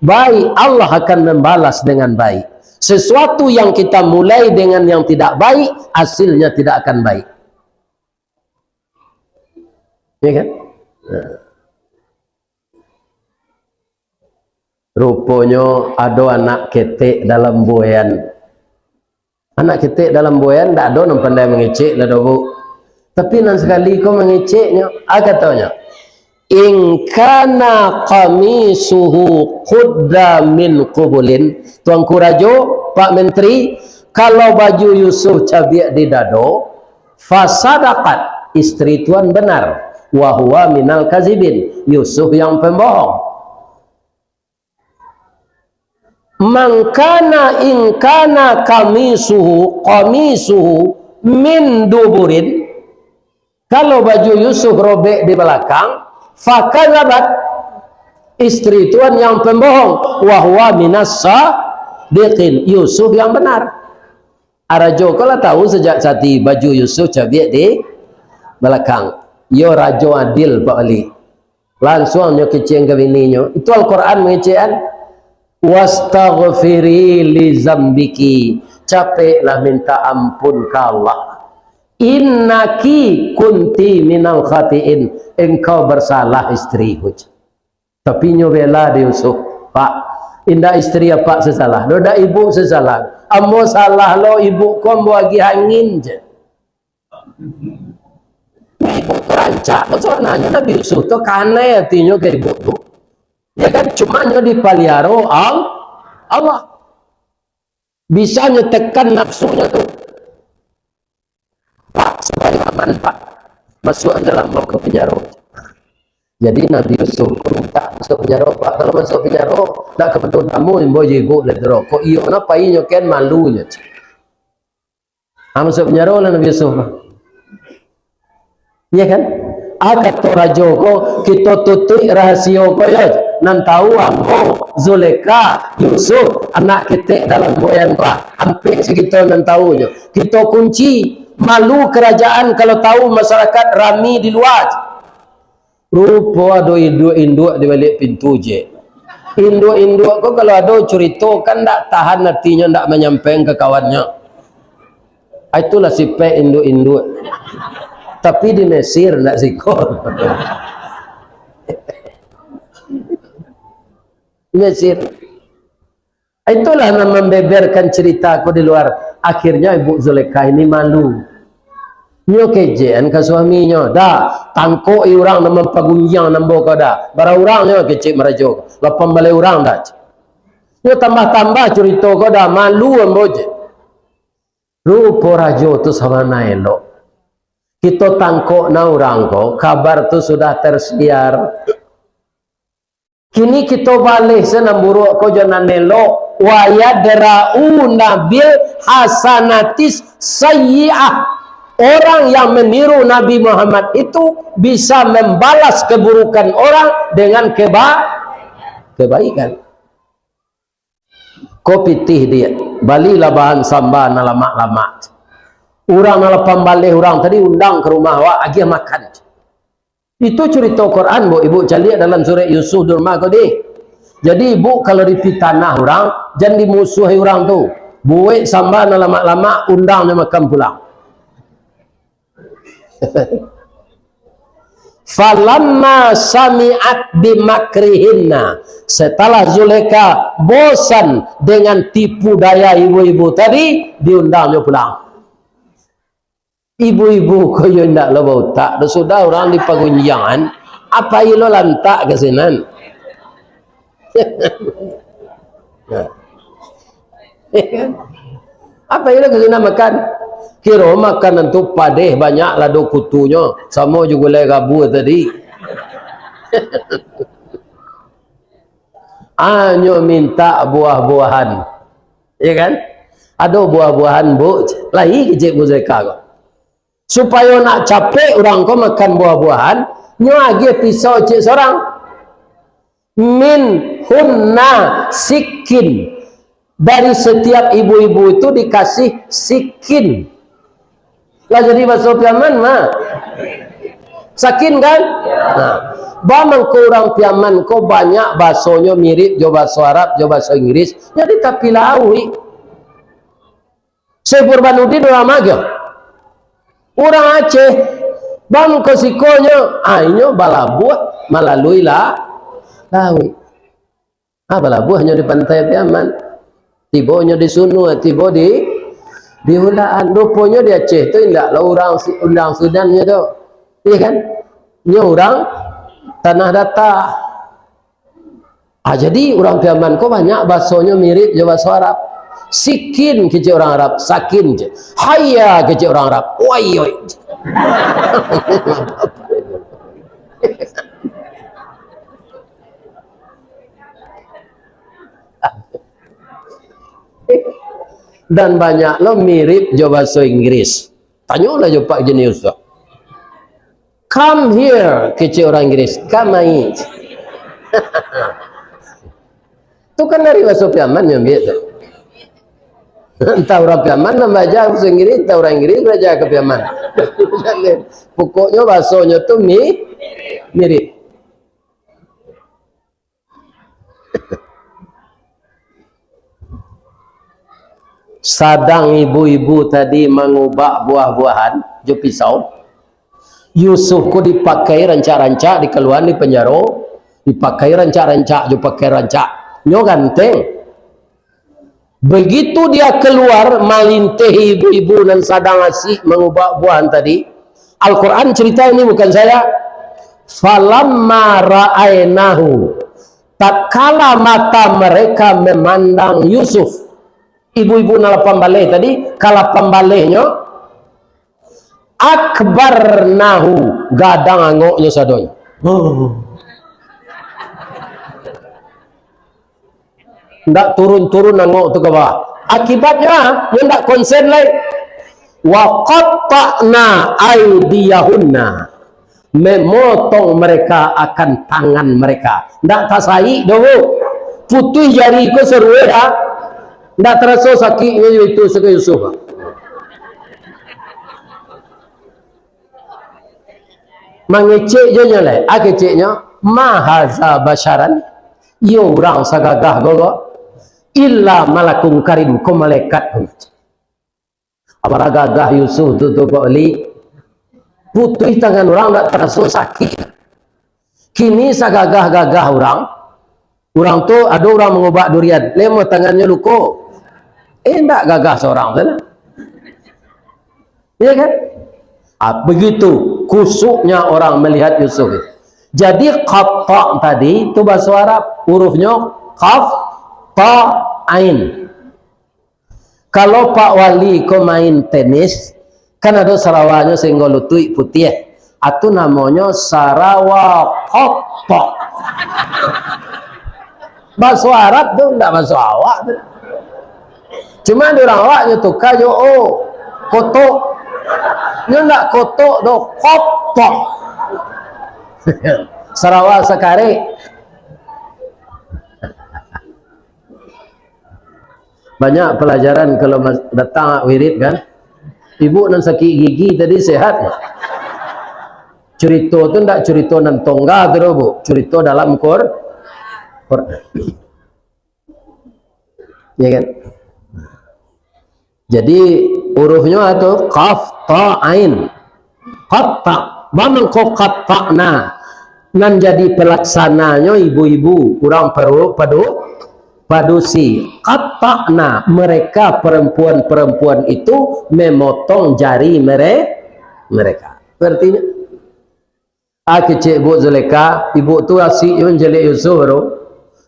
baik. Allah akan membalas dengan baik. Sesuatu yang kita mulai dengan yang tidak baik, hasilnya tidak akan baik. Ya kan? Nah. Ruponyo ado anak ketek dalam buayan. Anak ketek dalam buayan, ndak ado nan pandai mangecek lah doh, Bu. Tapi nan sakali ko mangeceknyo, ah, katonyo, "In kana qamisuhu qudda min qubulin." Tuanku Rajo, Pak Menteri, kalau baju Yusuf cabiak di dado, fasadaqat, isteri tuan benar, wa huwa minal kazibin, Yusuf yang pembohong. "Man kana, in kana qamisuhu, qamisuhu min duburin," kalau baju Yusuf robek di balakang, "fakadzabat," isteri tuan yang pembohong, "wa huwa minas sadiqin," Yusuf yang benar. Arajo ko lah tahu sajak tadi baju Yusuf cabiak di balakang. Yo rajo adil, Pak Wali. Lansuang nyo kecek ka bininyo. Itu Al-Quran mangecekan. "Wastaghfiri li zambiki." Capeklah minta ampun ka Allah. "Innaki kunti minal khatiin." Engkau bersalah, istriku. Tapi nyo bela dek Yusuf, "Pak, indak isteri apak sasalah, doh dak ibuk sasalah. Ambo salah lo, ibuk ko ambo agiah angin," cek. Ibuk tu rancak, sabananyo Nabi Yusuf tu kanai atinyo ka ibuk tu. Ya kan, cuma nyo dipaliaro Al-, Allah. Bisa nyo tekan nafsunyo tu. "Pak, supayo aman, Pak, masuak dalam ka penjaro." Jadi Nabi Yusuf minta masuak penjaro, Pak. Kalau masuak penjaro, ndak ka patuah tamu, imbau jo ibuk lah tu. Kok iyo, napa inyo kan malunyo. Ah, masuak penjaro lah Nabi Yusuf. Iya kan? Ah, kato rajo ko, "Kito tutuik rahasio ko yo. Nan tahu ambo, Zulekha, Yusuf, anak ketek dalam buayan ko. Ampek se kito nan tahu nyo. Kito kunci, malu kerajaan kalau tahu masyarakat rami di lua." Rupo ado induak-induak di baliak pintu, cek. Induak-induak ko kalau ado curito, kan ndak tahan atinyo ndak manyampaikan ka kawannyo. Ah, itulah sipek induak-induak. Tapi di Mesir ndak siko. Di Mesir. Itulah nan membeberkan cerita ko di luar. Akhirnya Ibu Zulekha ini malu. Nyo kejekan ka suaminyo, "Dah, tangkok i urang nan mampagunjiang ambo ko dah." Bara urang nyo kecek marajo. "Lapan baleh urang dah." Nyo tambah-tambah curito ko dah, "Malu ambo," cek. Rupo rajo tu sabana elok. Kito tangkok na urang ko, kabar tu sudah tersiar. Kini kito baleh se nan buruak ko jo nan elok. "Wa yadra'una bil hasanatis sayyi'ah." Orang yang meniru Nabi Muhammad itu bisa membalas keburukan orang dengan keba-, kebaikan. Ko pitih diak, balilah bahan samba nan lamak-lamak. Urang nan lapan baleh urang tadi undang ka rumah awak, agiah makan. Itu curito Quran, Bu. Ibu caliak dalam surek Yusuf di rumah ko di. Jadi, ibu kalau dipitanah urang, jan dimusuahi urang tu. Buek samba nan lamak-lamak, undang nyo makan pulang. "Falamma sami'at bimakrihinna," setelah Zulekha bosan dengan tipu daya ibu-ibu tadi, diundang nyo pulang. Ibu-ibu ko yo indak lo bautak, dah sudah urang di pagunjiangan, apo iyo lo lantak ka sinan. Apo iyo lo ka sinan makan? Kiro makanan tu padeh, banyak lado kutunyo, samo jo gulai gabua tadi. Hanyo mintak buah-buahan. Ya kan? Ado buah-buahan, Bu. Lai kecek Bu Zeka ko. Supayo nak capek urang ko makan buah-buahan, nyo agiah pisau cek sorang. Min hunna sikin. Dari setiap ibu-ibu itu dikasih sikin. Lah jadi baso Piaman mah. Sakin kan? Nah, baa mangko urang Piaman ko banyak basonyo mirip jo baso Arab, jo baso Inggris, jadi tapi lauik. Syekh Burhanuddin urang ma kah? Urang Aceh. Baa mangko sikonyo, ah, inyo balabuah malalui la-, lauik. Ah, balabuahnyo di pantai Piaman. Tibonyo di Sunua, tibo di, di Hulaan. Ruponyo di Aceh tu indak lah urang Si-, urang Sudan nyo tu. Iya kan? Nyo urang Tanah Datar. Ah, jadi urang Piaman ko banyak basonyo mirip jo baso Arab. Sikin kecek urang Arab, sakin je. Haya kecek urang Arab, wayoi je. Dan banyak lo mirip jo baso Inggris. Tanyolah jo Pak Jenius tu. "Come here," kecek urang Inggris, "kamari." Tu kan dari baso Piaman nyo ambiak tu. Antah urang Piaman nan baaja baso Inggris, antah urang Inggris baaja ka Piaman. Pokoknyo basonyo tu mi-, mirip. Sadang ibu-ibu tadi mangubak buah-buahan jo pisau, Yusuf ko dipakai rancak-rancak, dikaluaan di panjaro, dipakai rancak-rancak jo pakai rancak. Nyo ganteng. Begitu dia keluar, malintihi ibu-ibu nan sadang asik mangubak buahan tadi. Al-Quran cerita ini, bukan saya. "Falamma ra'ainahu," tatkala mata mereka memandang Yusuf. Ibu-ibu nan lapan baleh tadi, ka lapan balehnyo, "akbarnahu," gadang angoknyo sadonyo. Ndak turun-turun angok tu ka bawah. Akibatnyo, nyo ndak konsen lai. "Wa qatta'na aidiyahunna." Memotong mereka akan tangan mereka. Ndak tasaik doh, Bu. Putuih jari ko sarueh, ah. Ndak taraso sakiknyo itu, sakik Yusuf, ah. Mangecek jo nyo lai. Ah, keceknyo, "Ma haza basyaran." Iyo urang sagagah ko ko. "Illa malakun karim," ko malaikat ko. Apalah gagah Yusuf tu, tu, Pak Wali. Putuih tangan urang ndak taraso sakik. Kini sagagah-gagah urang. Urang tu, ado urang mangubak durian, lemo tangannyo luko. Eh, ndak gagah surang tu lah. Iya kan? Ah, begitu kusuknya orang melihat Yusuf itu. Jadi, qatta tadi tu bahaso Arab, hurufnyo qaf, ta, ain. Kalau Pak Wali ko main tenis, kan ado sarawanyo sahinggo lutuik putiah. Atu namonyo sarawa kotok. Baso Arab tu ndak baso awak tu. Cuma di urang awak nyo tuka jo o, kotok. Nyo ndak kotok doh, kotok. Sarawa sakarek. Banyak pelajaran kalau mas-, datang wirid kan. Ibu nan sakik gigi tadi sehat. Curito tu ndak curito nan tongga tu doh, Bu. Curito dalam Qur-, Quran. Ya kan? Jadi, hurufnyo tu qaf, ta, ain. Qatta, ba mangko qatta'na. Nan jadi pelaksananyo ibu-ibu, urang peru-, padu-, padusi. Qatta'na, mereka perempuan-perempuan itu memotong jari mere-, mereka. Artinyo, ah, kecek Buk Zulekha, ibuk tu asik jo mancaliak Yusuf tu.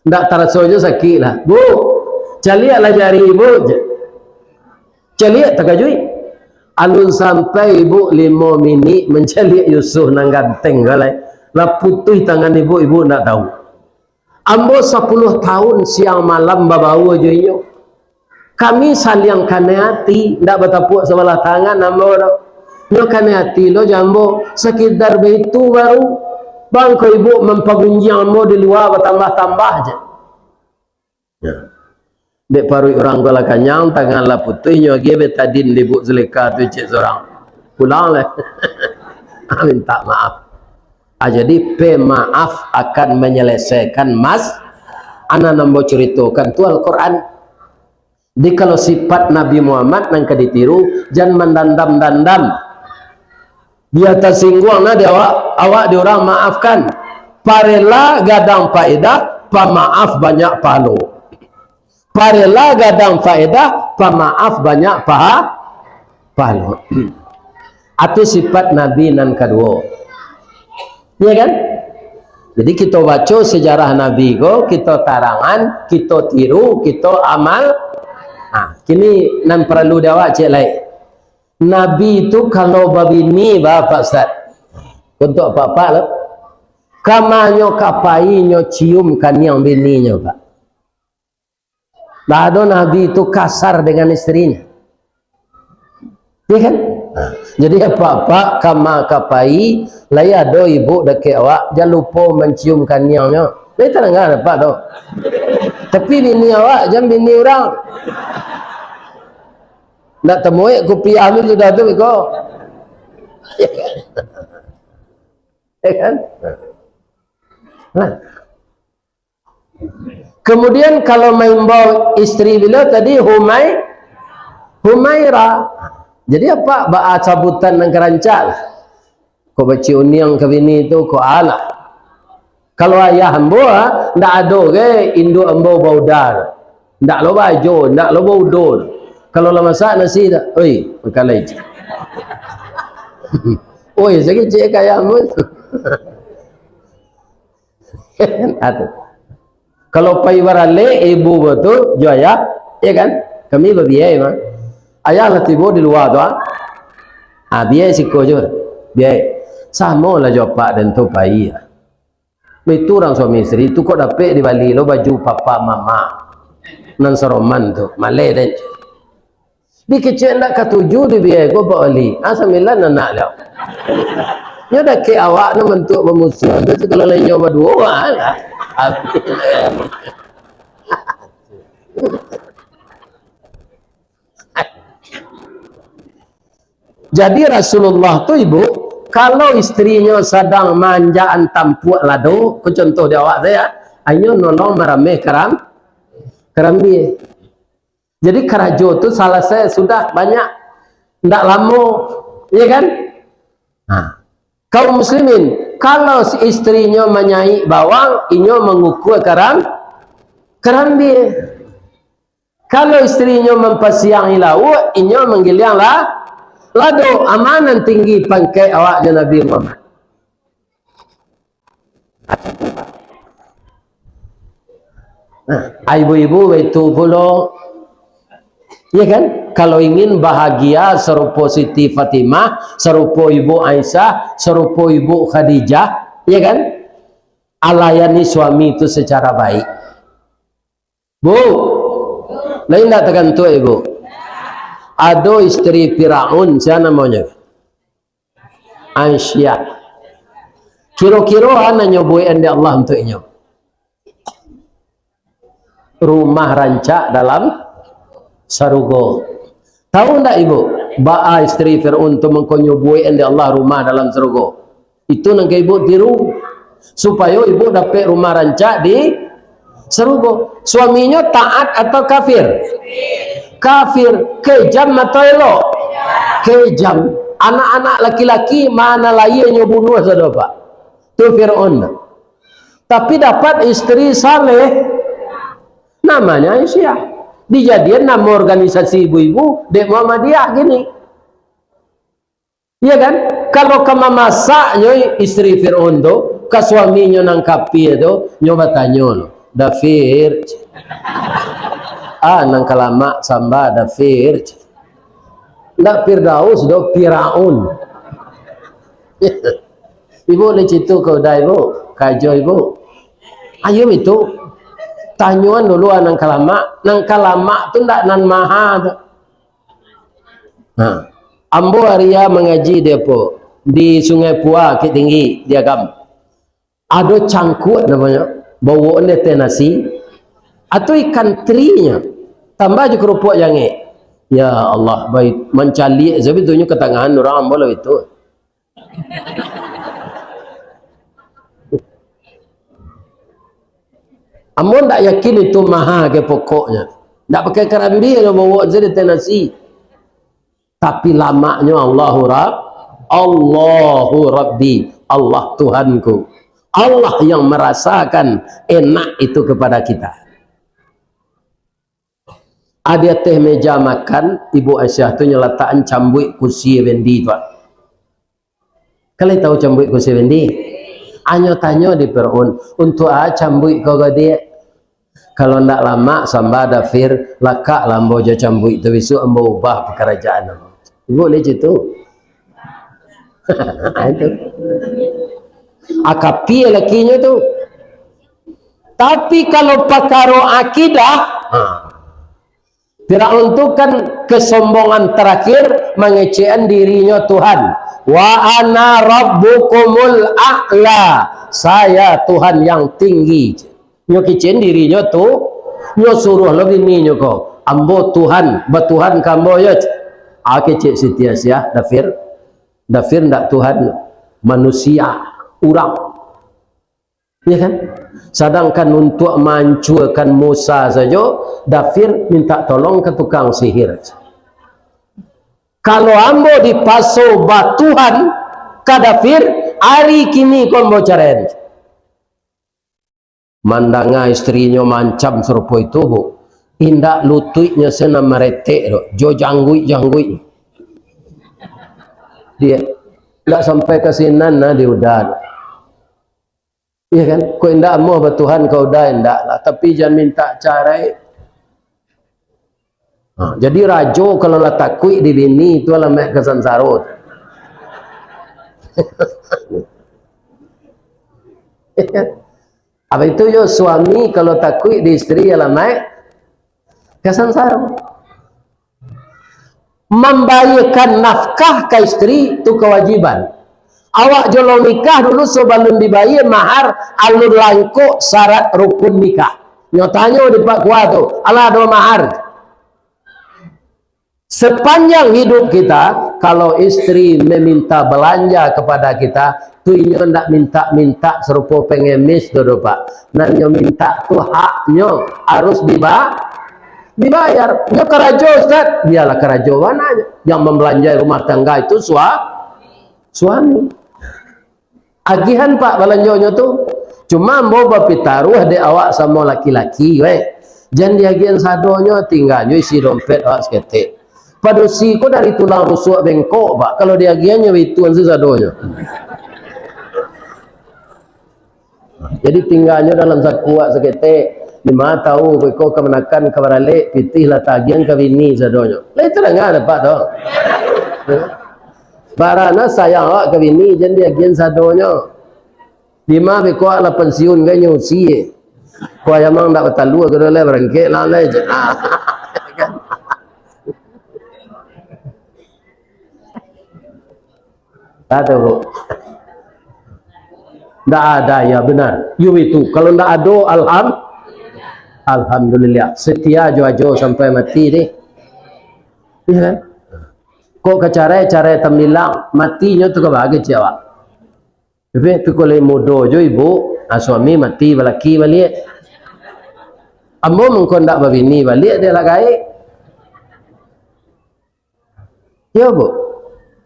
Ndak taraso jo sakik lah. "Buk, caliaklah jari ibuk," je. Caliak takajuik. Alun sampai ibuk limo minik mancaliak Yusuf nan ganteng ko lai. Lah putuih tangan ibuk, ibuk ndak tahu. Ambo sapuluah tahun siang malam babaua jo inyo. Kami saliang kanai ati, ndak batapuak sabalah tangan ambo tu. Nyo kanai ati lo jo ambo, sakidar baitu baru, bangko ibuk mampagunjiang ambo di lua batambah-tambah je. Ya. Dek paruik urang ko lah kanyang, tangan lah putuih, nyo agiah betadin di Buk Zulekha tu cek surang. Pulang lah. Minta maaf. Ah, jadi pemaaf akan menyelesaikan mas-, anak nan ambo curitokan tu Al-Quran. Jadi kalau sifat Nabi Muhammad nan ka ditiru, jan mandandam-dandam. Bia tasingguang nah di awak, awak di urang maafkan. Parela gadang paedah, pamaaf banyak pahalo. Parela gadang paedah, pamaaf banyak paha-, pahalo. Atu sifat Nabi nan kaduo. Iya kan? Jadi kito baco sejarah Nabi ko, kito tarangan, kito tiru, kito amal. Nah, kini nan paralu di awak cek lai. Nabi tu kalau babini, ba, Pak Ustaz. Untuk apak-apak tu. Kamanyo ka pai nyo cium kaniang bininyo, Pak. Dak ado Nabi tu kasar dengan isterinyo. Iya kan? Nah, jadi apak-apak kama ka pai, lai ado ibuk dakek awak, jan lupo mancium kaniangnyo. Lai tadanga apak tu. Tapi bini awak, jan bini urang. Ndak tamuek kupiah tu sudah tu, iko. Ya kan? Nah. Kemudian kalau maimbau isteri beliau tadi Humai-, Humaira. Jadi apak baa sabutan nan ka rancak lah. Kok bacik uniang ka bini tu, kok alah. Kalau ayah ambo, ah, ndak ado ge induak ambo bauda. Ndak lo baajo, ndak lo baudo. Kalau lah masak nasi dak, "Oi, makan lai." Oi, sakik cek ka ayah ambo. Atu. Kalau pai baralek ibu ko tu, jo ayah, ya kan? Kami babiai mah. Ayah lah tibo di lua tu, ah. Ah, biai siko jo. Biai. Samo lah jo apak den tu pai, ah. Itu urang suami isteri tu kok dapek dibali lo baju papa mama. Nan saroman tu, maleh den. Dikecek ndak katuju dibiai ko Pak Wali. Ah, sambilan anak dah. Nyo dakek awak nan bantuak bamusuah tu, kalau lain nyo baduo, ah, lah. Jadi Rasulullah tu, Ibu, kalau isterinyo sadang manjaan tampuak lado, ko contoh di awak sajo, inyo nolong marameh karam-, karambia. Jadi karajo tu salasai sudah banyak, ndak lamo, iya kan? Nah, kaum muslimin, kalau si isterinyo manyaik bawang, inyo mangukua karam-, karambia. Kalau isterinyo mampasiangi lauak, inyo manggiliang la-, lado. Amanah tinggi pangkek awak jo Nabi Muhammad. Nah, ibu-ibu baitu pulo. Ya kan? Kalau ingin bahagia sarupo Siti Fatimah, sarupo Ibu Aisyah, sarupo Ibu Khadijah, ya kan? Alayani suami itu secara baik. Bu, lain ndak takantuak, Ibu? Ado isteri Firaun, sia namonyo? Aisyah. Kiro-kiro a nan nyo buekan dek Allah untuak inyo? Rumah rancak dalam sarugo. Tahu ndak, Ibu? Baa isteri Firaun tu mangko nyo buekan dek Allah rumah dalam sarugo. Itu nan ka ibu tiru, supayo ibu dapek rumah rancak di sarugo. Suaminyo taat atau kafir? Kafir. Kejam atau elok? Kejam. Anak-anak laki-laki ma nan lahia nyo bunuah sado, Pak. Tu Firaun. Tapi dapat isteri saleh, namanya Aisyah. Dijadian nama organisasi ibu-ibu dek Muhammadiyah kini. Iya kan? Kalau ka mamasak nyo istri Fir'aun tu, ka suaminyo nan kapia tu, nyo batanyo lo, "Dafir, ah, nan ka lamak samba, Dafir." Ndak Firdaus doh, Firaun. Ibu lai citu ka uda ibu, kajo ibu. Ayo itu, tanyoan dulu, ah, nan ka lamak. Nan ka lamak tu ndak nan maha tu. Ha. Ambo aria mangaji di apo? Di Sungai Pua, Bukik Tinggi, di Agam. Ado cangkuak namonyo, bawok ni teh nasi, atau ikan terinyo, tambah jo keropok jangek. Ya Allah, baik, mancaliak sabitunyo katangahan urang ambo lah itu. Ambo ndak yakin itu maha ke pokoknyo. Ndak pakai karambia nyo bawok sajo di teh nasi. Tapi lamaknyo Allahu Rab-, Allahu Rabbi, Allah Tuhanku. Allah yang merasakan enak itu kepada kita. Ah, di ateh meja makan, Ibu Aisyah tu nyo latakan cambuik kusi Effendi tu. Kalian tahu cambuik kusi Effendi? Anyo tanyo di Firaun, "Untuak a cambuik ko, Gadiak?" "Kalau ndak lamak samba, Dafir, lakak lah ambo jo cambuik tu, bisuak ambo ubah pakarajaan ambo." Ibu lai citu. Itu. Akapia lakinyo tu. Tapi kalau pakaro akidah, ha. Firaun tu kan kesombongan terakhir, mangecekan dirinyo Tuhan. "Wa ana rabbukumul a'la." Saya Tuhan yang tinggi. Nyo kecekan dirinyo tu, nyo suruah lo bininyo ko, "Ambo Tuhan, batuhan ka ambo yo." Ah, kecek Siti Aisyah, Dafir. Dafir ndak Tuhan, manusia, urang. Ya kan? Sadangkan untuak maancuakan Musa sajo, Dafir minta tolong ka tukang sihir. "Kalau ambo dipaso batuhan ka Dafir, ari kini ko ambo carain." Mandanga istrinyo maancam sarupo itu, Bu, indak lutuiknyo se nan maretek tu, jo jangguik-jangguik. Dia ndak sampai ka sinan nah di uda tu. Iya kan? Kok indak amuah batuhan ka uda, indak lah. Tapi jan minta carai. Ha, jadi rajo kalau lah takuik di bini, tu alamaik ka sansaro. Apa itu yo, suami kalau takuik di istri, alamaik ka sansaro. Mambayiekan nafkah ka istri tu kawajiban. Awak jo lo nikah dulu, sabalun dibayie mahar, alun langkok syarat rukun nikah. Nyo tanyo di Pak Kua tu, "Alah ado mahar?" Sepanjang hidup kita, kalau istri meminta belanja kepada kita, tu inyo ndak minta-minta sarupo pengemis tu doh, Pak. Nan nyo minta tu haknyo, harus diba-, dibayar. Nyo karajo, Ustaz, bialah karajo bana nyo. Yang membelanjai rumah tangga itu sua-, suami. Agihan, Pak, balanjonyo tu. Cuma ambo bapitaruah dek awak samo laki-laki, weh. Jan diagihan sadonyo, tingganyo isi dompet awak saketek. Padusi ko dari tulang rusuak bengkok, Pak. Kalau diagihannyo baitu se sadonyo. Jadi tingganyo dalam saku awak saketek. Dima tahu, beko kamanakan, ka baralek, pitih lah tagiahan ka bini sadonyo. Lah itu danga dapek tu. Barana sayang awak ka bini, jan diagiahan sadonyo. Dima beko lah pensiun kan nyo usie. Kok ayam ndak batalua, ka doh lai barangkek lah lai je. Ah. Tahu, Bu? Ndak ada, ya benar. Yo itu, kalau ndak ado, alham-, alhamdulillah. Setia jo ajo sampai mati deh. Iya kan? Kok ka carai, carai tambilang, matinyo tu ka bagi ciawak. Tapi, tapi kalau mudo jo ibu, ah, suami mati balaki baliak. Ambo mangko ndak babini baliak, dek lah gaek. Iyo, Bu.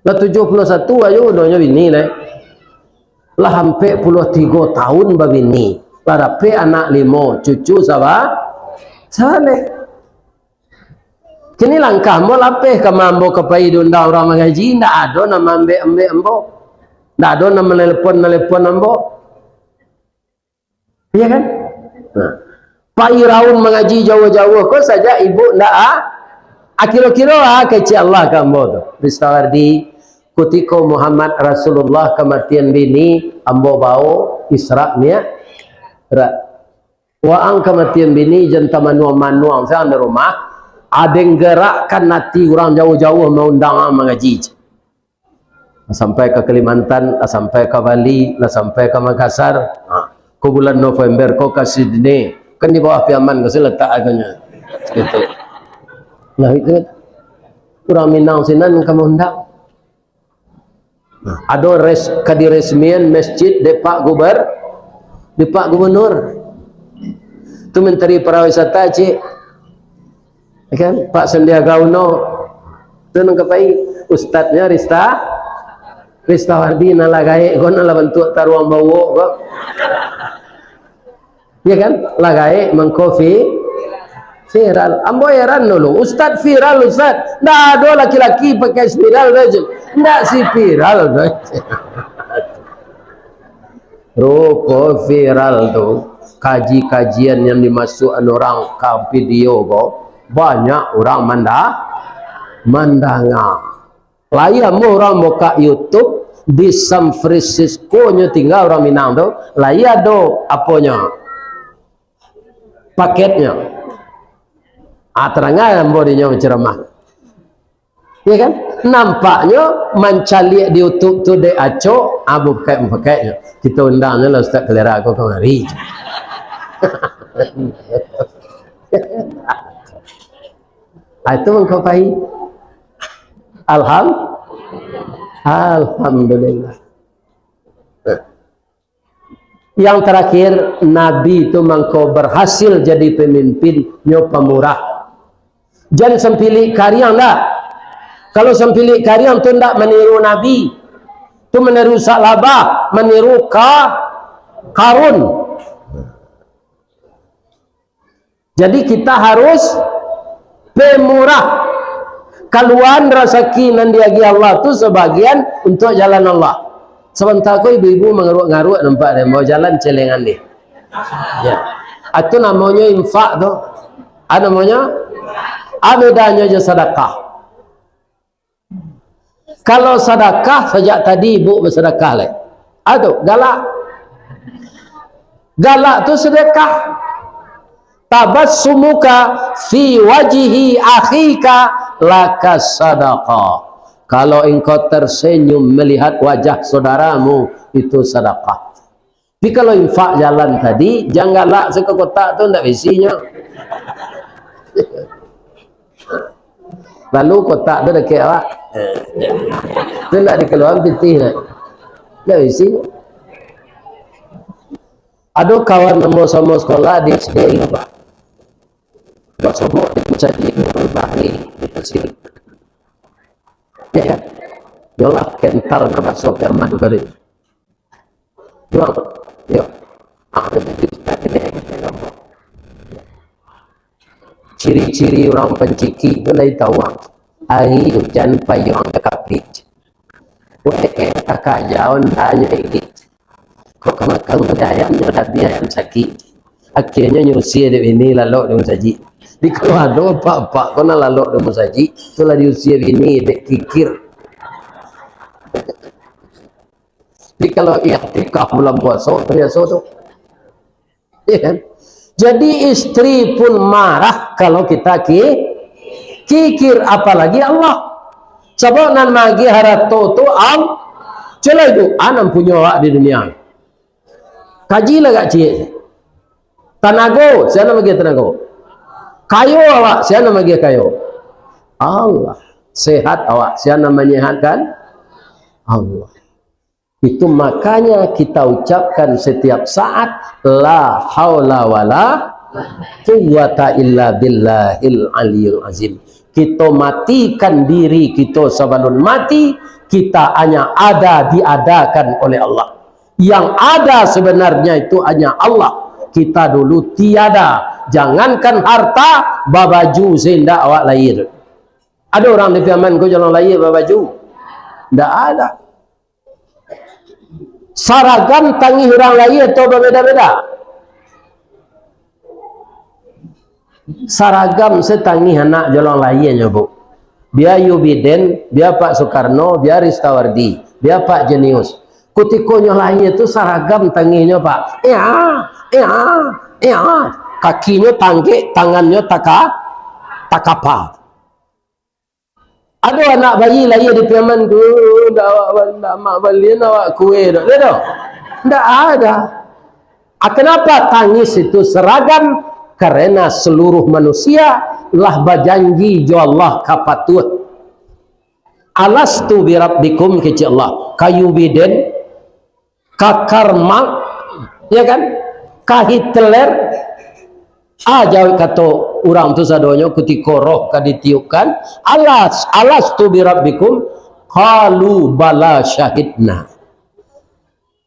Lah tujuah puluah satu ajo mudonyo bini, lai. Lah ampek puluah tigo tahun babini. Lah dapek anak limo, cucu saba-, sabaleh. Kini langkah ambo lapeh, ka ma ambo ka pai diundang urang mangaji, ndak ado nan maambek-ambek ambo. Ndak ado nan manelepon-nelepon ambo. Iya kan? Nah. Pak Iraun mangaji jauah-jauah ko sajak ibu ndak a-, akiro-kiro a kecek Allah ka ambo tu. Ristawardi, kutiko Muhammad Rasulullah kamatian bini, ambo bao Isra Mi'raj. Waang kamatian bini, jan tamanuang-manuang siang di rumah, aden gerakkan ati urang jauah-jauah maundang ang mangaji. Lah sampai ka Kalimantan, lah sampai ka Bali, lah sampai ka Makassar. Ha, ko bulan November ko ka Sydney. Kan di bawah Piaman ko sih letak atunyo. Gitu. Nah, itu kan. Urang Minang sinan ka maundang. Nah, ado res-, ka diresmian masjid dek Pak Guber-, dek Pak Gubernur. Tu Menteri Pariwisata, cik. Ya kan? Pak Sandiaga Uno. Tu nan ka pai. Ustadnyo Rista, Ristawardi nan lah gaek ko, nan lah bantuak taruang bawok ko. Ya kan? Lah gaek mangko vi-, viral. Ambo heran dulu, ustad viral, ustad. Ndak ado laki-laki pakai spiral doh, Jun. Ndak si viral doh. Rupo viral tu, kaji-kajian yang dimasuakan urang ka video ko, banyak urang manda-, mandanga. Lai amuah urang buka YouTube di San Francisco nyo tingga urang Minang tu, lai ado aponyo, paketnyo. Ah, tarangai ambo dinyo bacaramah. Iya kan? Nampaknyo mancaliak di YouTube tu dek acok, ah, bapakek-bapakeknyo. Kito undangnyo lah Ustaz Kalera ko kamari. Ah, itu mangko pai. Alham-, Alhamdulillah. Yang terakhir, Nabi tu mangko berhasil jadi pemimpin, nyo pamurah. Jan sampilik kariang dah. Kalau sampilik kariang tu ndak maniru Nabi. Tu maniru Sa'labah, maniru Ka-, Karun. Jadi, kita harus pemurah. Kaluaan rasaki nan diagiah Allah tu sabagian untuak jalan Allah. Sabanta ko ibu-ibu mangaruak-ngaruak nampak deh, mau jalan celengan deh. Ya. Itu namonyo infak tu. Ah, namonyo? Ah, bedanyo jo sadakah. Kalau sadakah, sajak tadi ibu basadakah lai. Ado, galak. Galak tu sadakah. Tabassumuka fi wajhi akhika laka sadaqah. Kalau engkau tersenyum melihat wajah saudaramu, itu sadakah. Tapi kalau infak jalan tadi, jan galak se ka kotak tu, ndak baisinyo. Lalu kotak tu dakek awak. Tu ndak dikaluakan pitih nyo. Ndak baisinyo. Ado kawan ambo samo sekolah di S D N, Pak. Basomok di Musaji, Bali, di Mesir. Ya kan? Yolah kental ka baso Firman Karim. Yo, yo. Ciri-ciri urang pancikik tu lai tau ang. Ari ujan payuang ka kapik. Weh, takaja ondanyo ilik. Kok ka makan budayannyo, labiah ayam sakik. Akhirnyo nyo usia dek bini lalok di musajik. Di kalau ado apak-apak ko nan lalok di musajik, tu lah diusia bini dek kikir. Tapi kalau iktikaf bulan puaso, biaso tu. Ya kan? Jadi, istri pun marah kalau kita ki-, kikir, apalagi Allah. Sabab nan maagiah harato tu Al-, cubo lah ibu, a nan punyo awak di dunia. Kaji lah agak ciek. Tanago, sia nan maagiah tanago? Kayo awak, sia nan maagiah kayo? Allah. Sehat awak, sia nan manyehatkan? Allah. Itu makanya kita ucapkan setiap saat, "La haula wala quwwata illa billahil aliyil azim." Kita matikan diri kita sabalun mati, kita hanya ada diadakan oleh Allah. Yang ada sebenarnya itu hanya Allah. Kita dulu tiada. Jangankan harta, babaju se indak awak lahir. Ado urang di Piaman ko jalan lahia babaju? Ndak ado. Saragam tangih urang lahia atau babeda-beda? Saragam se tangih anak jalan lahianyo, Bu. Bia Yubiden, bia Pak Soekarno, bia Ristawardi, bia Pak Jenius. Kutiko nyo lahia tu saragam tangihnyo, Pak. Ea, ea, ea. Kakinyo tanggek, tangannyo taka-, takapa. Ado anak bayi lahia di Piaman tu, ndak awak, ndak mak balian awak kue doh. Ado? Ndak ado. Ah, kenapa tangis itu seragam? Karena seluruh manusia lah bajanji jo Allah ka patuah. "Alastu birabbikum," kecek Allah, ka Yubiden, ka Karl Marx, ya kan? Ka Hitler. Ah, jawab kato urang tu sadonyo kutiko roh ka ditiupkan, "Alas, alastu birabbikum?" Qalu, "Bala syahidna."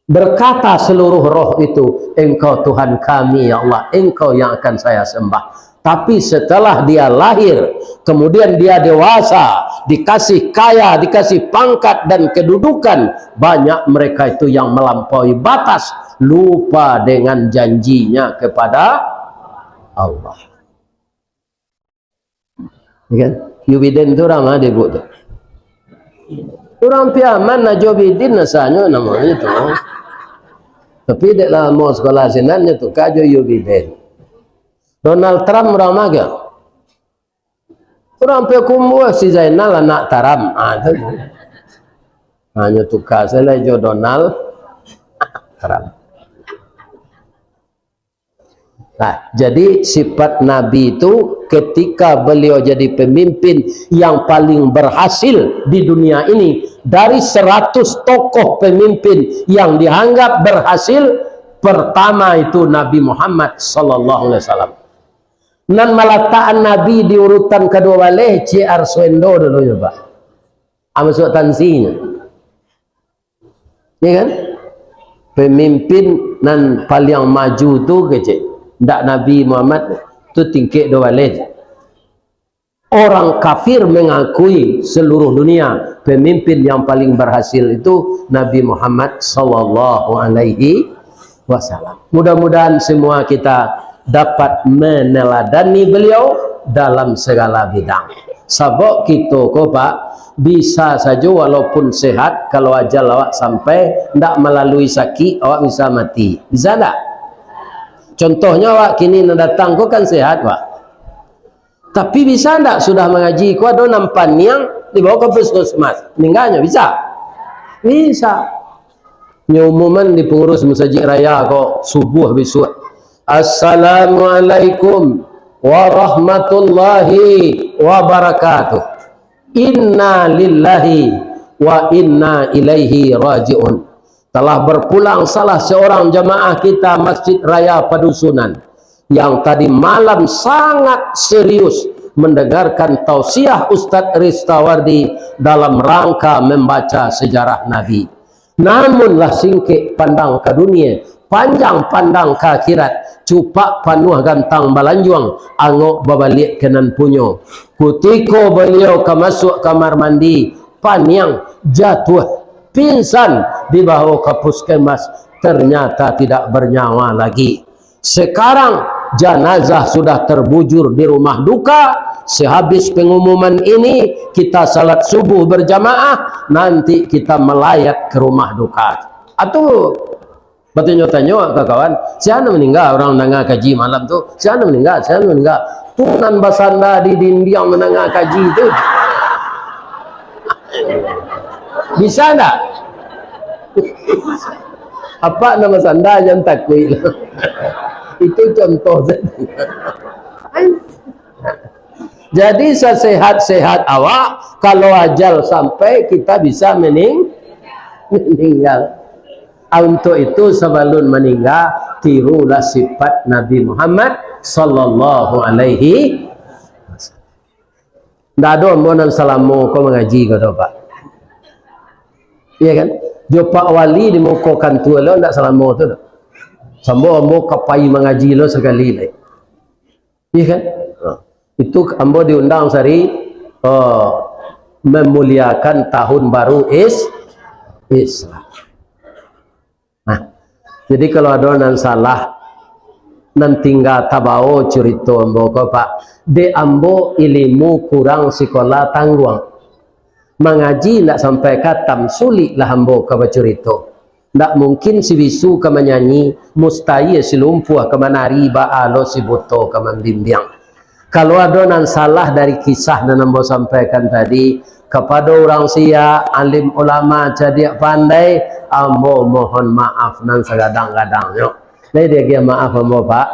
Berkata seluruh roh itu, "Engkau Tuhan kami, ya Allah, Engkau yang akan saya sembah." Tapi setelah dia lahir, kemudian dia dewasa, dikasih kaya, dikasih pangkat dan kedudukan, banyak mereka itu yang melampaui batas, lupa dengan janjinya kepada Allah. Ya kan? Yubiden tu urang ma dek Ibuk tu? Urang Piaman, Najobidin asanyo namonyo tu. Tapi dek lamo sekolah sinan, nyo tuka jo Yubiden. Donald Trump urang ma ko? Urang Payakumbuah, si Zainal anak Taram. Ah, tu. Ha, nyo tuka sajo lai jo Donald Trump. Nah, jadi sifat Nabi itu, ketika beliau jadi pemimpin yang paling berhasil di dunia ini, dari seratus tokoh pemimpin yang dianggap berhasil, pertama itu Nabi Muhammad sallallahu alaihi wasallam. Nan malatakan Nabi di urutan kaduo baleh, Cik Arswendo dulu nyo, Pak. Ah, masuak tansinyo. Ya kan? Pemimpin nan paliang maju tu kecek. Ndak Nabi Muhammad tu tingkek duo baleh. Orang kafir mengakui seluruh dunia, pemimpin yang paling berhasil itu Nabi Muhammad sallallahu alaihi wasallam. Mudah-mudahan semua kita dapat meneladani beliau dalam segala bidang. Sabab kito ko, Pak, bisa sajo walaupun sehat, kalau ajal awak sampai, ndak malalui sakik, awak bisa mati. Bisa ndak? Contohnyo awak kini nan datang ko kan sehat, Pak. Tapi bisa ndak sudah mangaji ko ado nan paniang dibawa ka puskesmas, meninggalnyo bisa? Bisa. Nyo umuman di pengurus masajik raya ko subuah bisuak, "Assalamualaikum warahmatullahi wabarakatuh. Inna lillahi wa inna ilaihi raji'un." Telah berpulang salah seorang jamaah kita Masjid Raya Padusunan yang tadi malam sangat serius mendengarkan tausiah Ustadz Ristawardi dalam rangka membaca sejarah Nabi. Namunlah singkek pandang ka dunia, panjang pandang ka akhirat, cupak panuah gantang balanjuang, angok babaliak ka nan punyo. Kutiko baliau ka masuak kamar mandi, paniang, jatuah, pingsan, dibawa ka puskesmas, ternyata tidak bernyawa lagi. Sekarang, janazah sudah terbujur di rumah duka. Sehabis pengumuman ini, kita salat subuh berjamaah, nanti kita melayat ke rumah duka. Atu batanyo-tanyo ka kawan, "Sia nan maningga urang mandanga kaji malam tu? Sia nan maningga? Sia nan maningga?" Tu nan basanda di dindiang mandanga kaji tu. Bisa ndak? Apak nan basanda jan takuik. Itu contoh saja. Jadi, sasehat-sehat awak, kalau ajal sampai, kita bisa mening-, meninggal. Ah, untuk itu, sabalun maningga, tirulah sifat Nabi Muhammad sallallahu alaihi wasallam. Ndak ado ambo nan salamo ko mangaji ko tu, Pak. Iya kan? Jo Pak Wali di muko kantua lo ndak salamo tu doh. Sambo ambo ka pai mangaji lo sakali lai. Iya kan? Ha. Itu ambo diundang sari Oh, memuliakan tahun baru is Islam. Nah, jadi kalau ado nan salah, nan tingga tabao curito ambo ko, Pak. Dek ambo ilimu kurang, sikola tangguang. Mangaji ndak sampai katam, suliklah ambo ka bacurito. Ndak mungkin si bisu ka manyanyi, mustahil si lumpuah ka manari, baa lo si buto ka mambimbiang. Kalau ado nan salah dari kisah nan ambo sampaikan tadi, kapado urang siak, alim ulama, cadiak pandai, ambo mohon maaf nan sagadang-gadangnyo. Lai diagiah maaf ambo, Pak?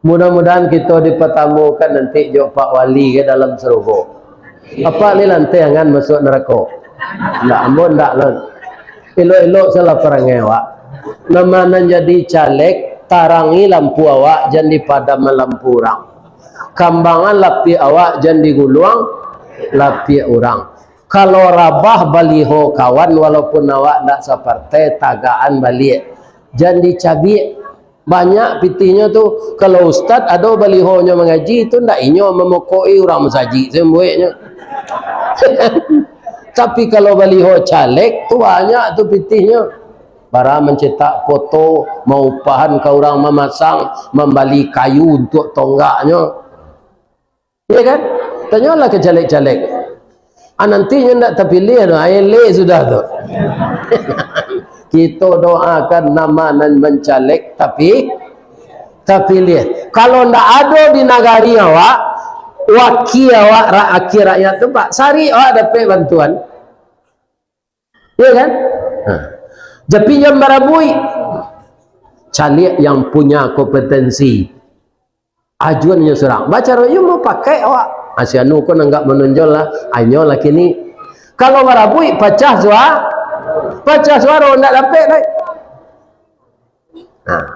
Mudah-mudahan kito dipatamukan nanti jo Pak Wali ka dalam sarugo. Apak lai lanteh angan masuak narako? Ndak, ambo ndak, lon. Elok-elok salah parangai awak. Nama nan jadi caleg, tarangi lampu awak, jan dipadam lampu urang. Kambangan lapiak awak, jan diguluang lapiak urang. Kalau rabah baliho kawan, walaupun awak ndak sapartai, tagakan baliak. Jan dicabiak. Banyak pitihnyo tu, kalau ustad ado balihonyo mangaji tu, ndak inyo mamokok-i urang masajik sambuiknyo. Tapi kalau baliho caleg tu, banyak tu pitihnyo. Bara mancetak foto, maupahan ka urang mamasang, mambali kayu untuak tonggaknyo. Iya kan? Tanyolah ka caleg-caleg. Ah, nanti nyo ndak tapiliah tu, ah, elek sudah tu. Kito doakan nama nan mancalek, tapi tapiliah. Kalau ndak ado di nagari awak, wakil awak, ra-, wakil rakyat tu, Pak, sari awak dapek bantuan. Iya kan? Ha. Tapi jan barabuik. Caliak yang punya kompetensi. Ajuan nyo surang. Bacaro iyo mau pakai awak. Ah, si anu ko nanggak manonjol lah. Ah, inyo lah kini. Kalau barabuik, pacah sua-, pacah suaro, ndak dapek lai. Nah.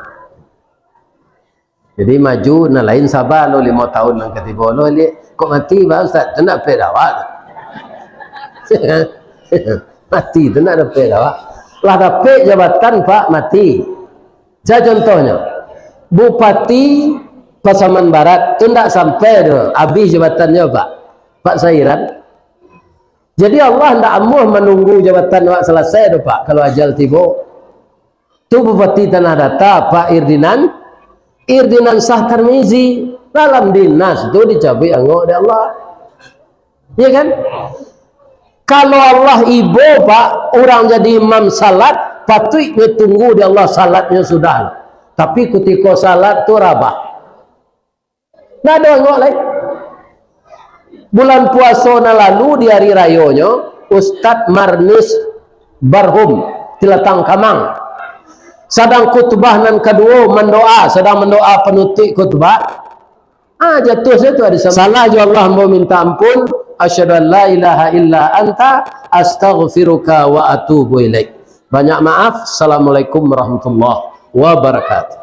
Jadi maju, nan lain saba lo limo tahun nan ka tibo lo, liek. Kok mati, Pak Ustaz? Tu ndak dapek dek awak tu. Mati tu ndak dapek dek awak. Lah dapek jabatan, Pak, mati. Saya contohnyo, Bupati Pasaman Barat tu ndak sampai tu, habis jabatannyo, Pak. Pak Sairan. Jadi Allah ndak amuah manunggu jabatan awak salasai tu, Pak, kalau ajal tibo. Tu Bupati Tanah Data, Pak Irdinan, Irdinan Sah Tarmizi, dalam dinas tu dicabuik angok dek Allah. Ya kan? Kalau Allah ibo, Pak, urang jadi imam salat, patuiknyo tunggu di Allah salatnyo sudah. Tapi kutiko salat tu rabah. Ndak ado angok lai. Bulan puaso nan lalu di ari rayonyo, Ustaz Marnis Barhum, Tilatang Kamang, sadang khutbah nan kaduo, mandoa, sadang mandoa panutuik khutbah. Ah, jatuah sajo tu ado sa-, salah jo Allah, ambo minta ampun. Asyhadu an la ilaha illa anta, astaghfiruka wa atubu ilaik. Banyak maaf. Assalamualaikum warahmatullahi wabarakatuh.